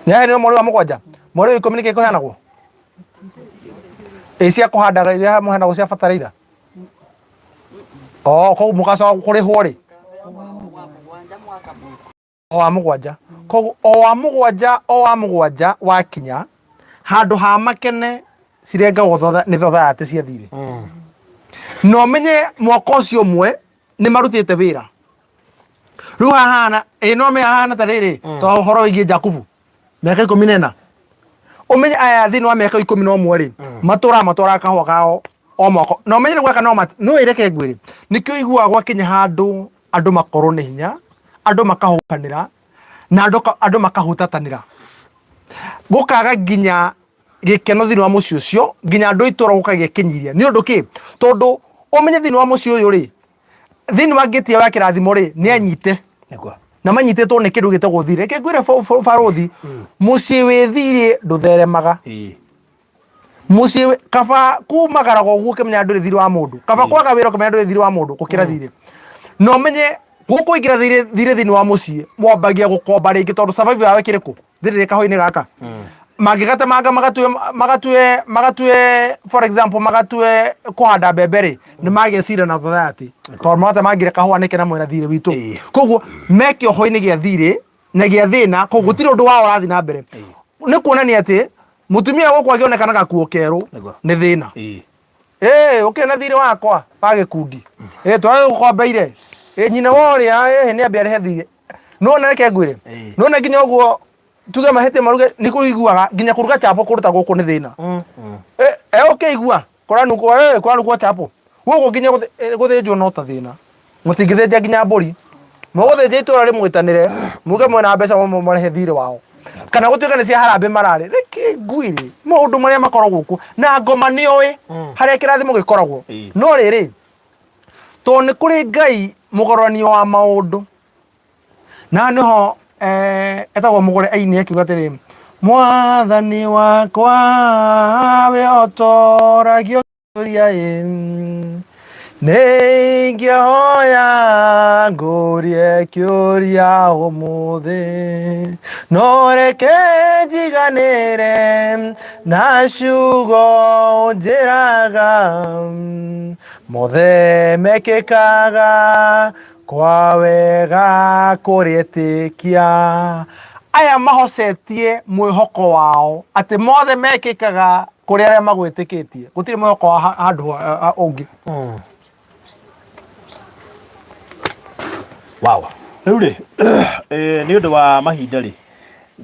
nĩ yaheanirwo mweri wa 7, mweri wa 10 nĩkĩ kũheanagwo? Ĩ cia kũhandaga iria mũheanagwo cia bataraitha, o koguo mũgacoka kũrĩhwo rĩ? O wa 7. Koguo o wa 7, o wa 7 wakinya handũ ha makene cirengagwo nĩ thotha cia thirĩ, na ũmenye mwaka ũcio ũmwe nĩ marutĩte wĩra. Rĩu hahana ĩ no me hahana ta rĩrĩ, to ũhoro wĩgiĩ Jakubu mĩaka 14, ũmenye aya thĩinĩ wa mĩaka 11 rĩ, matũraga matwaraga kahũa kao o mwaka, na ũmenye rĩu gaka no no ĩreke ngwĩre, nĩkĩo iguaga gwakinya handũ andũ makorwo nĩ hinya, andũ makahũkanĩra na andũ makahutatanĩra, gũkaga nginya gĩkeno thĩinĩ wa mũciĩ ũcio, nginya andũ a itũũra gũkagĩa kĩnyiria. Nĩ ũndũ kĩ? Tondũ ũmenye thĩinĩ wa mũciĩ ũyũ rĩ, thĩinĩ wa ngĩti ya kĩrathimo rĩ, nĩ anyite. Na manyitĩtwo nĩ kĩndũ gĩtagwo thirĩ. Reke ngwĩre barũthi, mũciĩ wĩ thirĩ ndũtheremaga. Mũciĩ kaba kumagaraga ũguo ũkĩmenya ndũrĩ thirĩ wa mũndũ, kaba kwaga wĩra ũkĩmenya ndũrĩ thirĩ wa mũndũ gũkĩra thirĩ. Na ũmenye gũkũ ingĩra thirĩ thĩinĩ wa mũciĩ, mwambagia gũkomba rĩngĩ, tondũ survival yao ĩkĩrĩ kũ? Thirĩ rĩ kahũa-inĩ gaka. Mangĩgatemanga magatue for example magatue kũhanda mbembe rĩ, nĩ magĩcira na society, tondũ maratemangire kahũa nĩkĩ na mwĩna thirĩ witũ. Koguo me kĩoho-inĩ gĩa thirĩ na gĩa thĩna, koguo gũtirĩ ũndũ wao ũrathiĩ na mbere. Nĩ kuonania atĩ mũtumia gũkũ angĩonekana na gakuo kerũ nĩ thĩna. Ĩĩ ũkĩrĩ na thirĩ wakwa wa gĩkundi, ĩĩ tũragũkombeire, ĩĩ nyina wa ũrĩa, ĩĩ nĩ ambia arĩhe thirĩ. Nĩwona, reke ngwĩre, nĩwona nginya ũguo tuge mahĩtia maruge nĩ kũiguaga nginya kũruga chapo kũruta gũkũ nĩ thĩna. Ũkĩigua kũranungwo, kũranungwo chapo gũkũ nginya gũthĩnjwo no ta thĩna, mũtingĩthĩnja nginya mbũri, mũgũthĩnja itũra rĩmwĩtanĩre muge mwĩna mbeca marĩhe thirĩ wao, kana gũtuĩka nĩ cia harambĩ mararĩ. Reke ngwĩre maũndũ marĩa makoragwo kuo, na ngoma nĩoĩ harĩa kĩrathimo gĩkoragwo. No rĩrĩ, tondũ nĩ kũrĩ Ngai mũgũrani wa maũndũ, na nĩho etagwo mũgũre aini akiuga atĩrĩ, mwathani wakwa we ũtoragio kĩũria ĩ, nĩ ingĩhoya ngũrie kĩũria ũmũthĩ, no reke njiganĩre na ciugo ũnjĩraga, mothe mekĩkaga kwa wega kũrĩ etĩkia. Aya mahocetie mwĩhoko wao atĩ mothe mekĩkaga kũrĩ arĩa magwĩtĩkĩtie, gũtirĩ mwĩhoko wa handũ ũngĩ. Wow. Rĩu rĩ, nĩ ũndũ wa mahinda rĩ,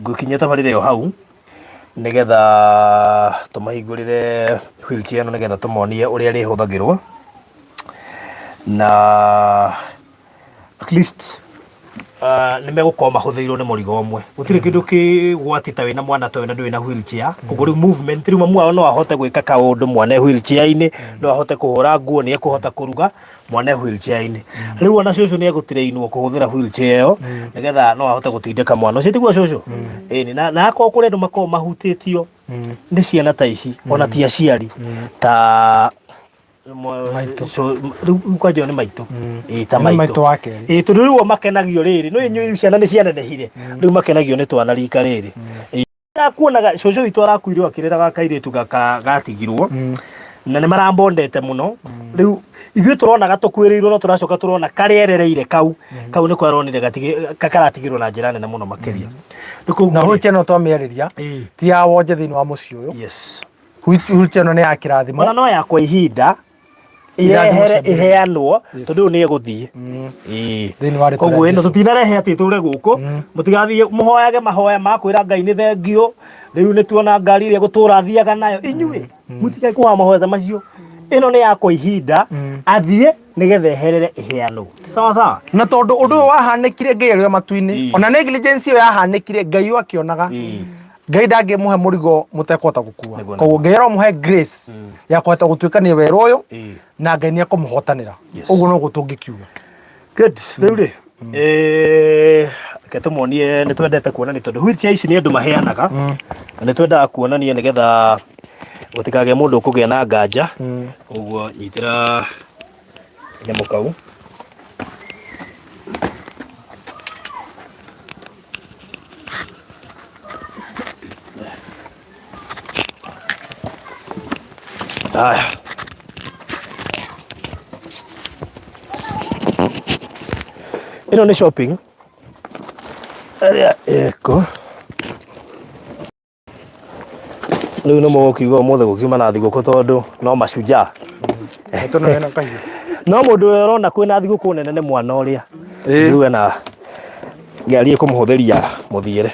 ngũkinyia tabarĩra ĩyo hau nĩgetha tũmahingũrĩre wheelchair ĩno, nĩgetha tũmonie ũrĩa ĩrĩhũthagĩrwo, na at least Nĩ megũkorwo mahũthĩirwo nĩ mũrigo ũmwe. Gũtirĩ kĩndũ kĩgwati ta wĩna mwana ta ũyũ na ndũrĩ na wheelchair. Koguo rĩu movement, rĩu mamu wao no ahote gwĩka kaũndũ mwana e wheelchair-inĩ, no ahote kũhũra nguo, nĩ ekũhota kũruga mwana e wheelchair-inĩ. Rĩu ona cũcũ nĩ egũtrainwo kũhũthĩra wheelchair ĩyo nĩgetha no ahote gũtindĩka mwana ũcio, tiguo cũcũ? Ĩni, na akorwo kũrĩ andũ makoragwo mahutĩtio nĩ ciana ta ici, ona ti aciari, ta rĩu kwanja nĩ maitũ. Ĩĩ, ta Nĩ maitũ. maitũ wa kerĩ. Ĩĩ, tondũ rĩu o makenagio rĩrĩ, nĩ inyuĩ ciana nĩ cianenehire, rĩu makenagio nĩ twana rika rĩrĩ. Ĩĩ. Ndakuonaga cũcũ witũ arakuire akĩrĩraga kairĩtu gaka gatigirwo na nĩ marambondete mũno. Rĩu ithuĩ tũronaga tũkuĩrĩirwo no tũracoka tũrona karĩa erereire kau kau nĩko aronire karatigirwo na njĩra nene mũno makĩria. Rĩu koguo Na rĩ- wheelchair ĩno twamĩarĩria Ĩĩ. ti ya wonje thĩinĩ wa mũciĩ ũyũ. Yes. Wheelchair ĩno nĩ ya kĩrathimo. Ona no ya kwa ihinda Irathimo yehere cia mbere. iheanwo tondu riu ni eguthie. Ĩĩ. Thĩinĩ wa rĩtwa rĩa Koguo ĩno Jesũ. tũtinarehe atĩ ĩtũre gũkũ. Mũtigathiĩ mũhoyage mahoya ma kwĩra Ngai nĩ thengio. Rĩu nĩ tuona ngari ĩrĩa egũtũra athiaga nayo. Inyuĩ mũtigae kũhoya mahoya ta macio. Ĩno nĩ ya kwa ihinda athiĩ nĩgetha eherere ĩheanwo. Sawa sawa. Na tondũ ũndũ ũyũ wahanĩkire Ngai arĩ o matu-inĩ, ona negligence ĩyo yahanĩkire Ngai o akĩonaga. Ngai ndangĩmũhe mũrigo mũtekũhota gũkua. Nĩguo, Koguo Ngai aromũhe grace ya kũhota gũtuĩkania werũ ũyũ Ĩĩ. na Ngai nĩ ekũmũhotanĩra. Yes. Ũguo noguo tũngĩkiuga. Good. Rĩu rĩ, eh, reke tũmonie nĩ twendete kuonania tondũ wheelchair ici nĩ andũ maheanaga na nĩ twendaga kuonania nĩgetha gũtikagĩe mũndũ ũkũgĩa na nganja. Ũguo nyitĩra nyamũ kau. Haya. Ĩno nĩ shopping ĩrĩa ĩko rĩu nĩ mũgũkiuga ũmũthĩ gũkiuma na thigũkũ tondũ no mashujaa. No mũndũ ũrĩa ũrona kwĩna thigũkũ nene nĩ mwana ũrĩa rĩu ena ngari ĩkũmũhũthĩria mũthiĩre.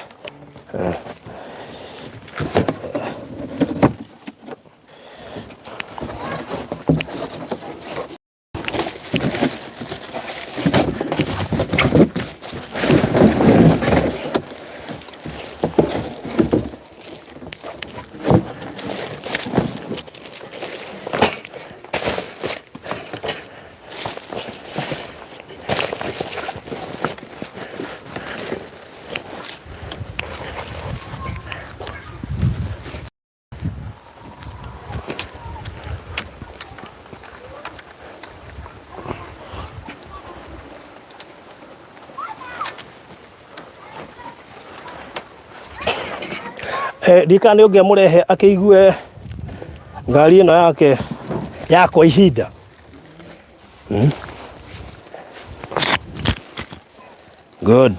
Eh, ndikana nĩ ũngĩamũrehe akĩigue ngari ĩno yake yakwa ihinda. Good.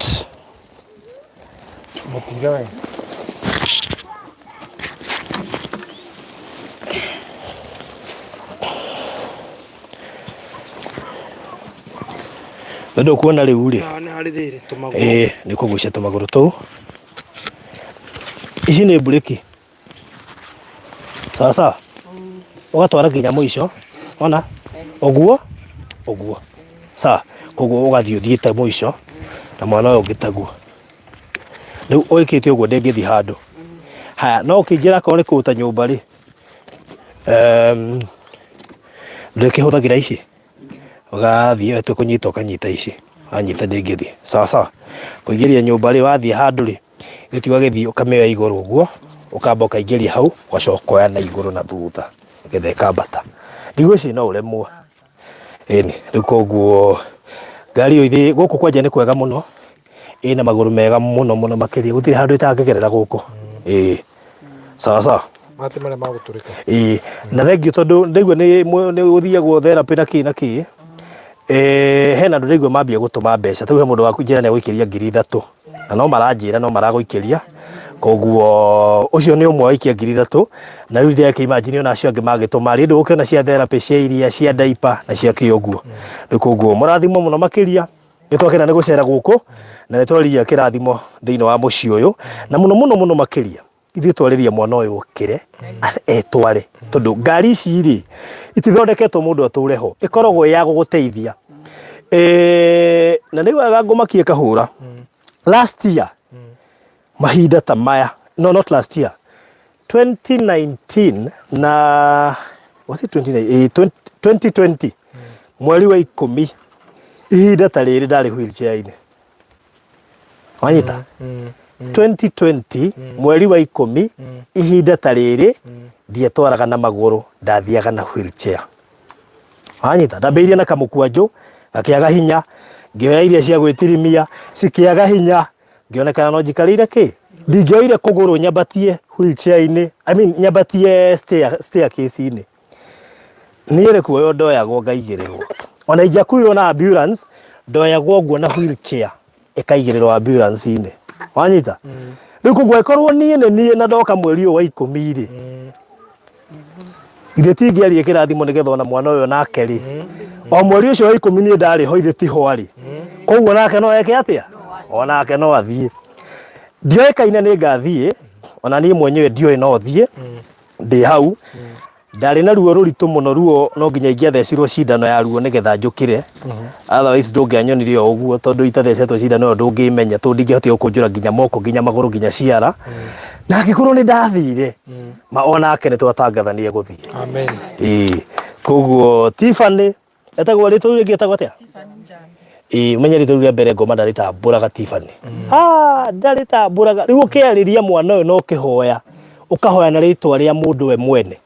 Mũtire we. Nĩ ndũkuona rĩu rĩ. Nĩ harĩ thĩrĩ tũmagũrũ. Ĩĩ nĩ kũgucia tũmagũrũ tũu. Ici nĩ mburĩki. Sawa sawa. Ũgatwara nginya mũico. Wona? Ũguo, ũguo. Sawa. Koguo ũgathiĩ ũthiĩte mũico na mwana ũyũ ũngĩ taguo. Rĩu ũĩkĩte ũguo ndĩngĩthiĩ handũ. Haya, no ũkĩnjĩra akorwo nĩ kũruta nyũmba rĩ, ndũkĩhũthagĩra ici? Ũgathiĩ watua kũnyita ũkanyita ici, wanyita ndĩngĩthiĩ. Sawa sawa. Kũingĩria nyũmba rĩ, wathiĩ handũ rĩ, gĩtĩ ũgagĩthiĩ ũkamĩoya igũrũ ũguo, ũkamba ũkaingĩria hau, ũgacoka ũkoya na igũrũ na thutha, nĩgetha ĩkambata. Ndigwĩciria no ũremwo. Ĩni, rĩu koguo ngari ĩyo ithĩ gũkũ kwanja nĩ kwega mũno, ĩna magũrũ mega mũno mũno makĩria, gũtirĩ handũ ĩtangĩgerera gũkũ. Ĩĩ. Sawa sawa. Mati marĩa magũtũrĩka. Ĩĩ, na thengiũ tondũ ndaigua nĩ nĩ gũthiagwo therapy na kĩ na kĩ, eh, hena andũ ndaigua mambia gũtũma mbeca. Ta rĩu he mũndũ wakũnjĩra nĩ egũikĩria 3000 na no maranjĩra no maragũikĩria, koguo ũcio nĩ ũmwe waikia 3000 na rĩu ndĩrakĩ imagine ona acio angĩ mangĩtũma rĩ, ndũgũkĩona cia therapy, cia iria, cia diaper na cia kĩ ũguo. Rĩu koguo mũrathimwo mũno makĩria. Nĩ twakena nĩ gũcera gũkũ na nĩ twarĩria kĩrathimo thĩinĩ wa mũciĩ ũyũ na mũno mũno mũno makĩria ithuĩ twarĩria mwana ũyũ okĩre etware tondũ ngari ici rĩ itithondeketwo mũndũ atũre ho, ĩkoragwo ĩ ya gũgũteithia. Eh, na nĩ wega ngũmakie kahũra last year mahinda ta maya no not last year 2019 na was it 20, eh, 20, 2020 mweri wa ikũmi ihinda ta rĩrĩ ndarĩ wheelchair-inĩ wanyita 2020 mweri wa ikũmi ihinda ta rĩrĩ ndietwaraga na magũrũ ndathiaga na wheelchair wanyita ndambĩrĩirie na kamũkwanjũ gakĩaga hinya ngĩoya iria cia gwĩtirimia cikĩaga hinya ngĩonekana no njikarĩire kĩ ndingĩoire kũgũrũ nyambatie wheelchair-inĩ I mean nyambatie stair staircase-inĩ niĩ nĩ kuoywo ndoyagwo ngaigĩrĩrwo ona ingĩakuirwo na ambulance ndoyagwo ũguo na wheelchair ĩkaigĩrĩrwo ambulance-inĩ wanyita rĩu koguo ĩkorwo niĩ nĩ niĩ na ndoka mweri ũyũ wa ikũmi rĩ ithe ti ingĩarie kĩrathimo nĩgetha ona mwana ũyũ nake rĩ o mweri ũcio wa ikũmi niĩ ndarĩ ho ithe tiho arĩ koguo nake no eke atĩa onake no athiĩ ndioĩkaine nĩ ngathiĩ ona niĩ mwenyewe ndioĩ no thiĩ ndĩ hau ndarĩ na ruo rũritũ mũno ruo no nginya ingĩathecirwo cindano ya ruo nĩgetha njũkĩre otherwise ndũngĩanyonire o ũguo tondũ itathecetwo cindano ĩyo ndũngĩmenya tondũ ndingĩahotire gũkũnjũra nginya moko nginya magũrũ nginya ciara na angĩkorwo nĩ ndathire ma onake nĩ twatangathanire gũthiĩ Amen. ĩĩ koguo Tiffany etagwo rĩtwa rĩu rĩngĩ etagwo atĩa ĩĩ ũmenye rĩtwa rĩu rĩa mbere ngoma ndarĩtambũraga Tiffany ah ndarĩtambũraga rĩu ũkĩarĩria mwana ũyũ na ũkĩhoya ũkahoya na rĩtwa rĩa mũndũ we mwene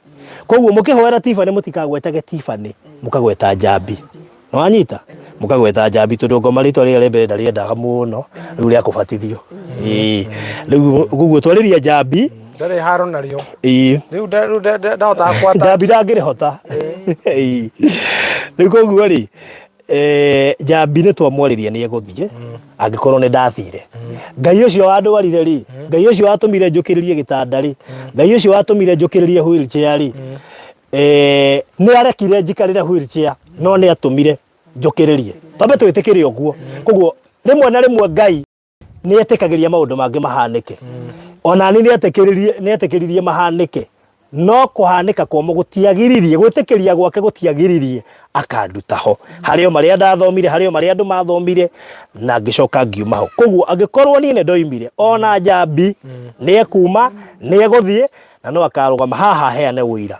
koguo mũkĩhoera Tiffany mũtikagwetage Tiffany mũkagweta Njambi nĩwanyita mũkagweta Njambi tondũ ngoma rĩtwa rĩrĩa rĩa mbere ndarĩendaga mũno rĩu rĩa kũbatithio ĩĩ rĩu koguo twarĩria Njambi Ndarĩ haro narĩo. ĩĩ Rĩu rĩu ndahotaga gwata. Njambi ndangĩrĩhota Ĩĩ. rĩu koguo rĩ eh, Njambi nĩ twamwarĩria nĩ egũthiĩ angĩkorwo nĩ ndathire Ngai ũcio wandwarire rĩ Ngai ũcio watũmire njũkĩrĩrie gĩtanda rĩ Ngai ũcio watũmire njũkĩrĩrie wheelchair rĩ eh, nĩ arekire njikarĩre wheelchair no nĩ atũmire njũkĩrĩrie twambe twĩtĩkĩre ũguo koguo rĩmwe na rĩmwe Ngai nĩ etĩkagĩria maũndũ mangĩ mahanĩke ona niĩ nĩ etĩkĩririe mahanĩke no kũhanĩka kwamo gũtiagiririe gwĩtĩkĩria gwake gũtiagiririe akanduta ho harĩ o marĩa ndathomire harĩ o marĩa andũ mathomire na ngĩcoka ngiuma ho koguo angĩkorwo niĩ nĩ ndoimire ona Njambi nĩ ekuma nĩ egũthiĩ na no akarũgama haha aheane ũira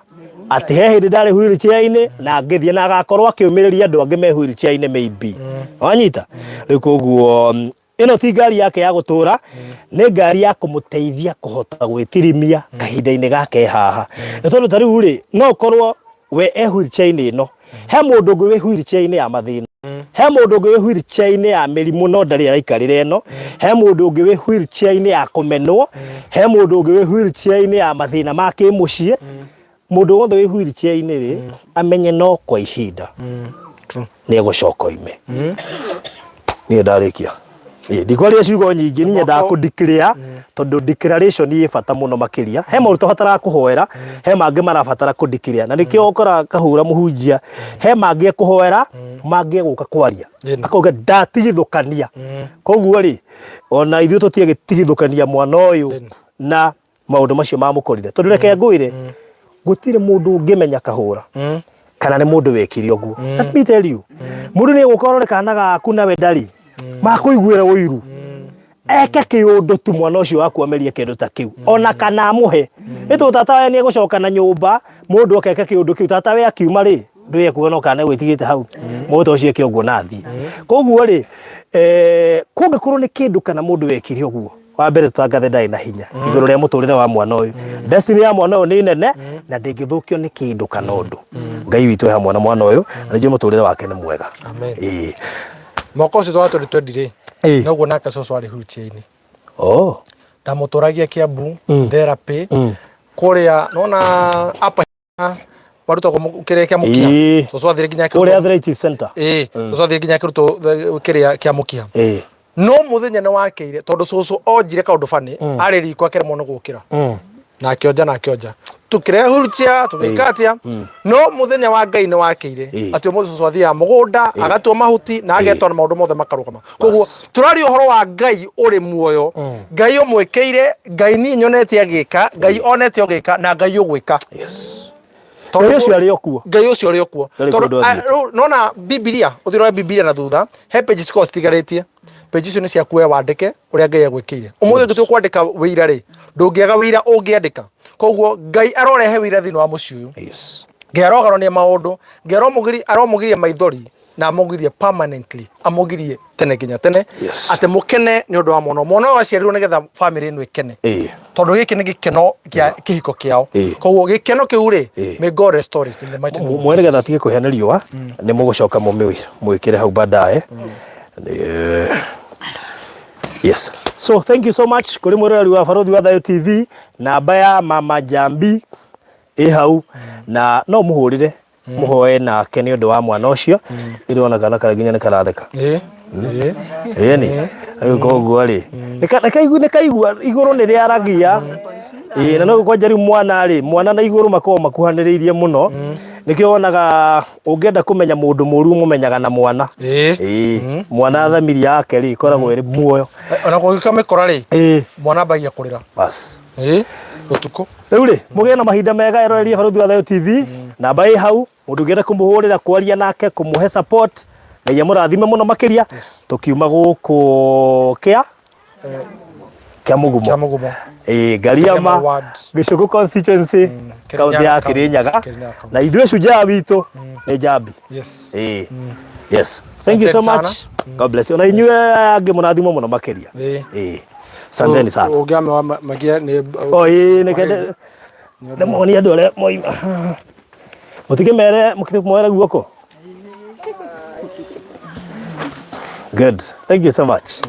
atĩ he hĩndĩ ndarĩ wheelchair-inĩ na ngĩthiĩ na agakorwo akĩũmĩrĩria andũ angĩ me wheelchair-inĩ maybe wanyita rĩu koguo ĩno ti ngari yake ya gũtũra nĩ ngari ya kũmũteithia kũhota gwĩtirimia kahinda-inĩ gake haha nĩ tondũ ta rĩu rĩ no ũkorwo we e wheelchair-inĩ ĩno he mũndũ ũngĩ wĩ wheelchair-inĩ ya mathĩna he mũndũ ũngĩ wĩ wheelchair-inĩ ya mĩrimũ no ndarĩ araikarĩra ĩno he mũndũ ũngĩ wĩ wheelchair-inĩ ya kũmenwo he mũndũ ũngĩ wĩ wheelchair-inĩ ya mathĩna ma kĩmũciĩ mũndũ wothe wĩ wheelchair-inĩ rĩ amenye no kwa ihinda True. nĩ egũcoka oime niĩ ndarĩkia Ĩ, ndikwaria ciugo nyingĩ niĩ nyendaga kũ declare tondũ declaration ĩ bata mũno makĩria he maũndũ tũbataraga kũhoera he mangĩ marabatara kũ declare na nĩkĩo ũkoraga kahũra mũhunjia he mangĩ ekũhoera mangĩ egũka kwaria Ĩni. akauga ndatigithũkania koguo rĩ ona ithuĩ tũtiagĩtigithũkania mwana ũyũ na maũndũ macio mamũkorire tondũ reke ngwĩre gũtirĩ mũndũ ũngĩmenya kahũra kana nĩ mũndũ wekire ũguo let me tell you mũndũ nĩ egũka ũrore kana gaku nawe ndarĩ makũiguĩra ũiru eke kĩũndũ tu mwana ũcio waku amerie kĩndũ ta kĩu ona kana amũhe nĩ tondũ tata we nĩ egũcoka na nyũmba mũndũ akeka kĩũndũ kĩu tata we akiuma rĩ ndũĩ ekuona kana gwĩtigĩte hau mũndũ ũcio eke ũguo na athiĩ koguo rĩ eh, kũngĩkorwo nĩ kĩndũ kana mũndũ wekire ũguo wa mbere tũtangathe ndarĩ na hinya igũrũ rĩa mũtũrĩre wa mwana ũyũ destiny ya mwana ũyũ nĩ nene na ndĩngĩthũkio nĩ kĩndũ kana ũndũ ngai witũ e hamwe na mwana ũyũ na nĩnjũĩ mũtũrĩre wake nĩ mwega Amen. Ĩĩ. Mwaka ũcio twa 2020 rĩ Ĩĩ. noguo nake cũcũ arĩ wheelchair-inĩ Oh. ndamũtũragia Kiambu therapy kũrĩa nona apa warutagwo kĩrĩa kĩa mũkiha Ĩĩ. cũcũ athire nginya Kũrĩa akĩrutwo arthritis center. ĩĩ cũcũ athire nginya akĩrutwo kĩrĩa kĩa mũkiha Ĩĩ. no mũthenya nĩ wakeire tondũ cũcũ onjire kaũndũ bani arĩ riko akĩremwo nĩ gũkĩra na akĩonja na akĩonja tukĩrehe wheelchair tũgĩka atĩa no mũthenya wa ngai nĩ wakeire Ĩĩ. atĩ ũmũthĩ cũcũ athiaga mũgũnda agatua mahuti na agetwa na maũndũ mothe makarũgama koguo tũraria ũhoro wa ngai ũrĩ muoyo ngai ũmwĩkĩire ngai niĩ nyonete agĩka ngai onete ũgĩka na ngai ũgwĩka Yes. Ngai ũcio arĩ o kuo. Ngai ũcio arĩ o kuo. Ndarĩ Tondũ, kũndũ ah, athiĩte. rĩu nona Bibilia, ũthiĩ ũrore Bibilia na thutha, he page cikoragwo citigarĩtie. Page icio nĩ ciaku we wandĩke ũrĩa Ngai agwĩkĩire. Ũmũthĩ ũngĩtua kwandĩka wĩira rĩ, ndũngĩaga wĩira ũngĩandĩka. Koguo Ngai arorehe wĩira thĩinĩ wa mũciĩ ũyũ. Yes. Ngai arogarũrania maũndũ, Ngai aromũgiria maithori na amũgirie permanently, amũgirie tene nginya tene. Yes. Atĩ mũkene nĩ ũndũ wa mwana. Mwana ũyũ aciarirwo nĩgetha family ĩno ĩkene. Ĩĩ. Tondũ gĩkĩ nĩ gĩkeno kĩa kĩhiko kĩao. Ĩĩ. Koguo gĩkeno kĩu rĩ, Ĩĩ. may God restore it in the mighty name of Mwene getha atige kũhĩa nĩ riũa nĩ mũgũcoka mũmĩkĩre hau baadaye. Yes. So thank you so much kũrĩ mwĩroreri wa Barũthi wa Thayũ TV, namba ya Mama Njambi ĩ hau na no mũhũrĩre mũhoe nake nĩ ũndũ wa mwana ũcio ĩrona kana kara nginya nĩ karatheka. Ĩĩ. Ĩĩ. Ĩni rĩu koguo rĩ nĩ kaigua igũrũ nĩ rĩaragia. Ĩĩ, na no kwanja rĩu mwana rĩ, mwana na igũrũ makoragwo makuhanĩrĩirie mũno, nĩkĩo wonaga ũngĩenda kũmenya mũndũ mũru ũmũmenyaga na mwana. Ĩĩ. Ĩĩ, mwana thamiri yake rĩ ĩkoragwo ĩrĩ muoyo. Ona kũngĩka mĩkora rĩ, Ĩĩ. mwana ambagia kũrĩra. Bas. Ĩĩ, ũtukũ. Rĩu rĩ, mũgĩe na mahinda mega eroreria Barũthi wa Thayũ TV, namba ĩ hau, mũndũ ũngĩenda kũmũhũrĩra, kwaria nake, kũmũhe support, Ngai amũrathime mũno makĩria, tũkiuma gũkũ kĩa kĩa mũgumo. Kĩa mũgumo. Ĩĩ, Ngariama, Ngariama ward. Gĩcũgũ constituency, kaunti ya County. Kĩrĩnyaga, Kĩrĩnyaga county. na ithuĩ shujaa witũ nĩ Njambi. Yes. Ĩĩ. Yes. Thank you so Asanteni sana. much. God bless you. Na inyuĩ angĩ mũrathimwo mũno makĩria. Ĩĩ. Ĩĩ. Asanteni sana. Ũngĩamewa magia nĩ O ĩĩ nĩkende ndĩmonie andũ arĩa moima. Mũtikĩmere mũtikĩmoere guoko. Good. Thank you so much.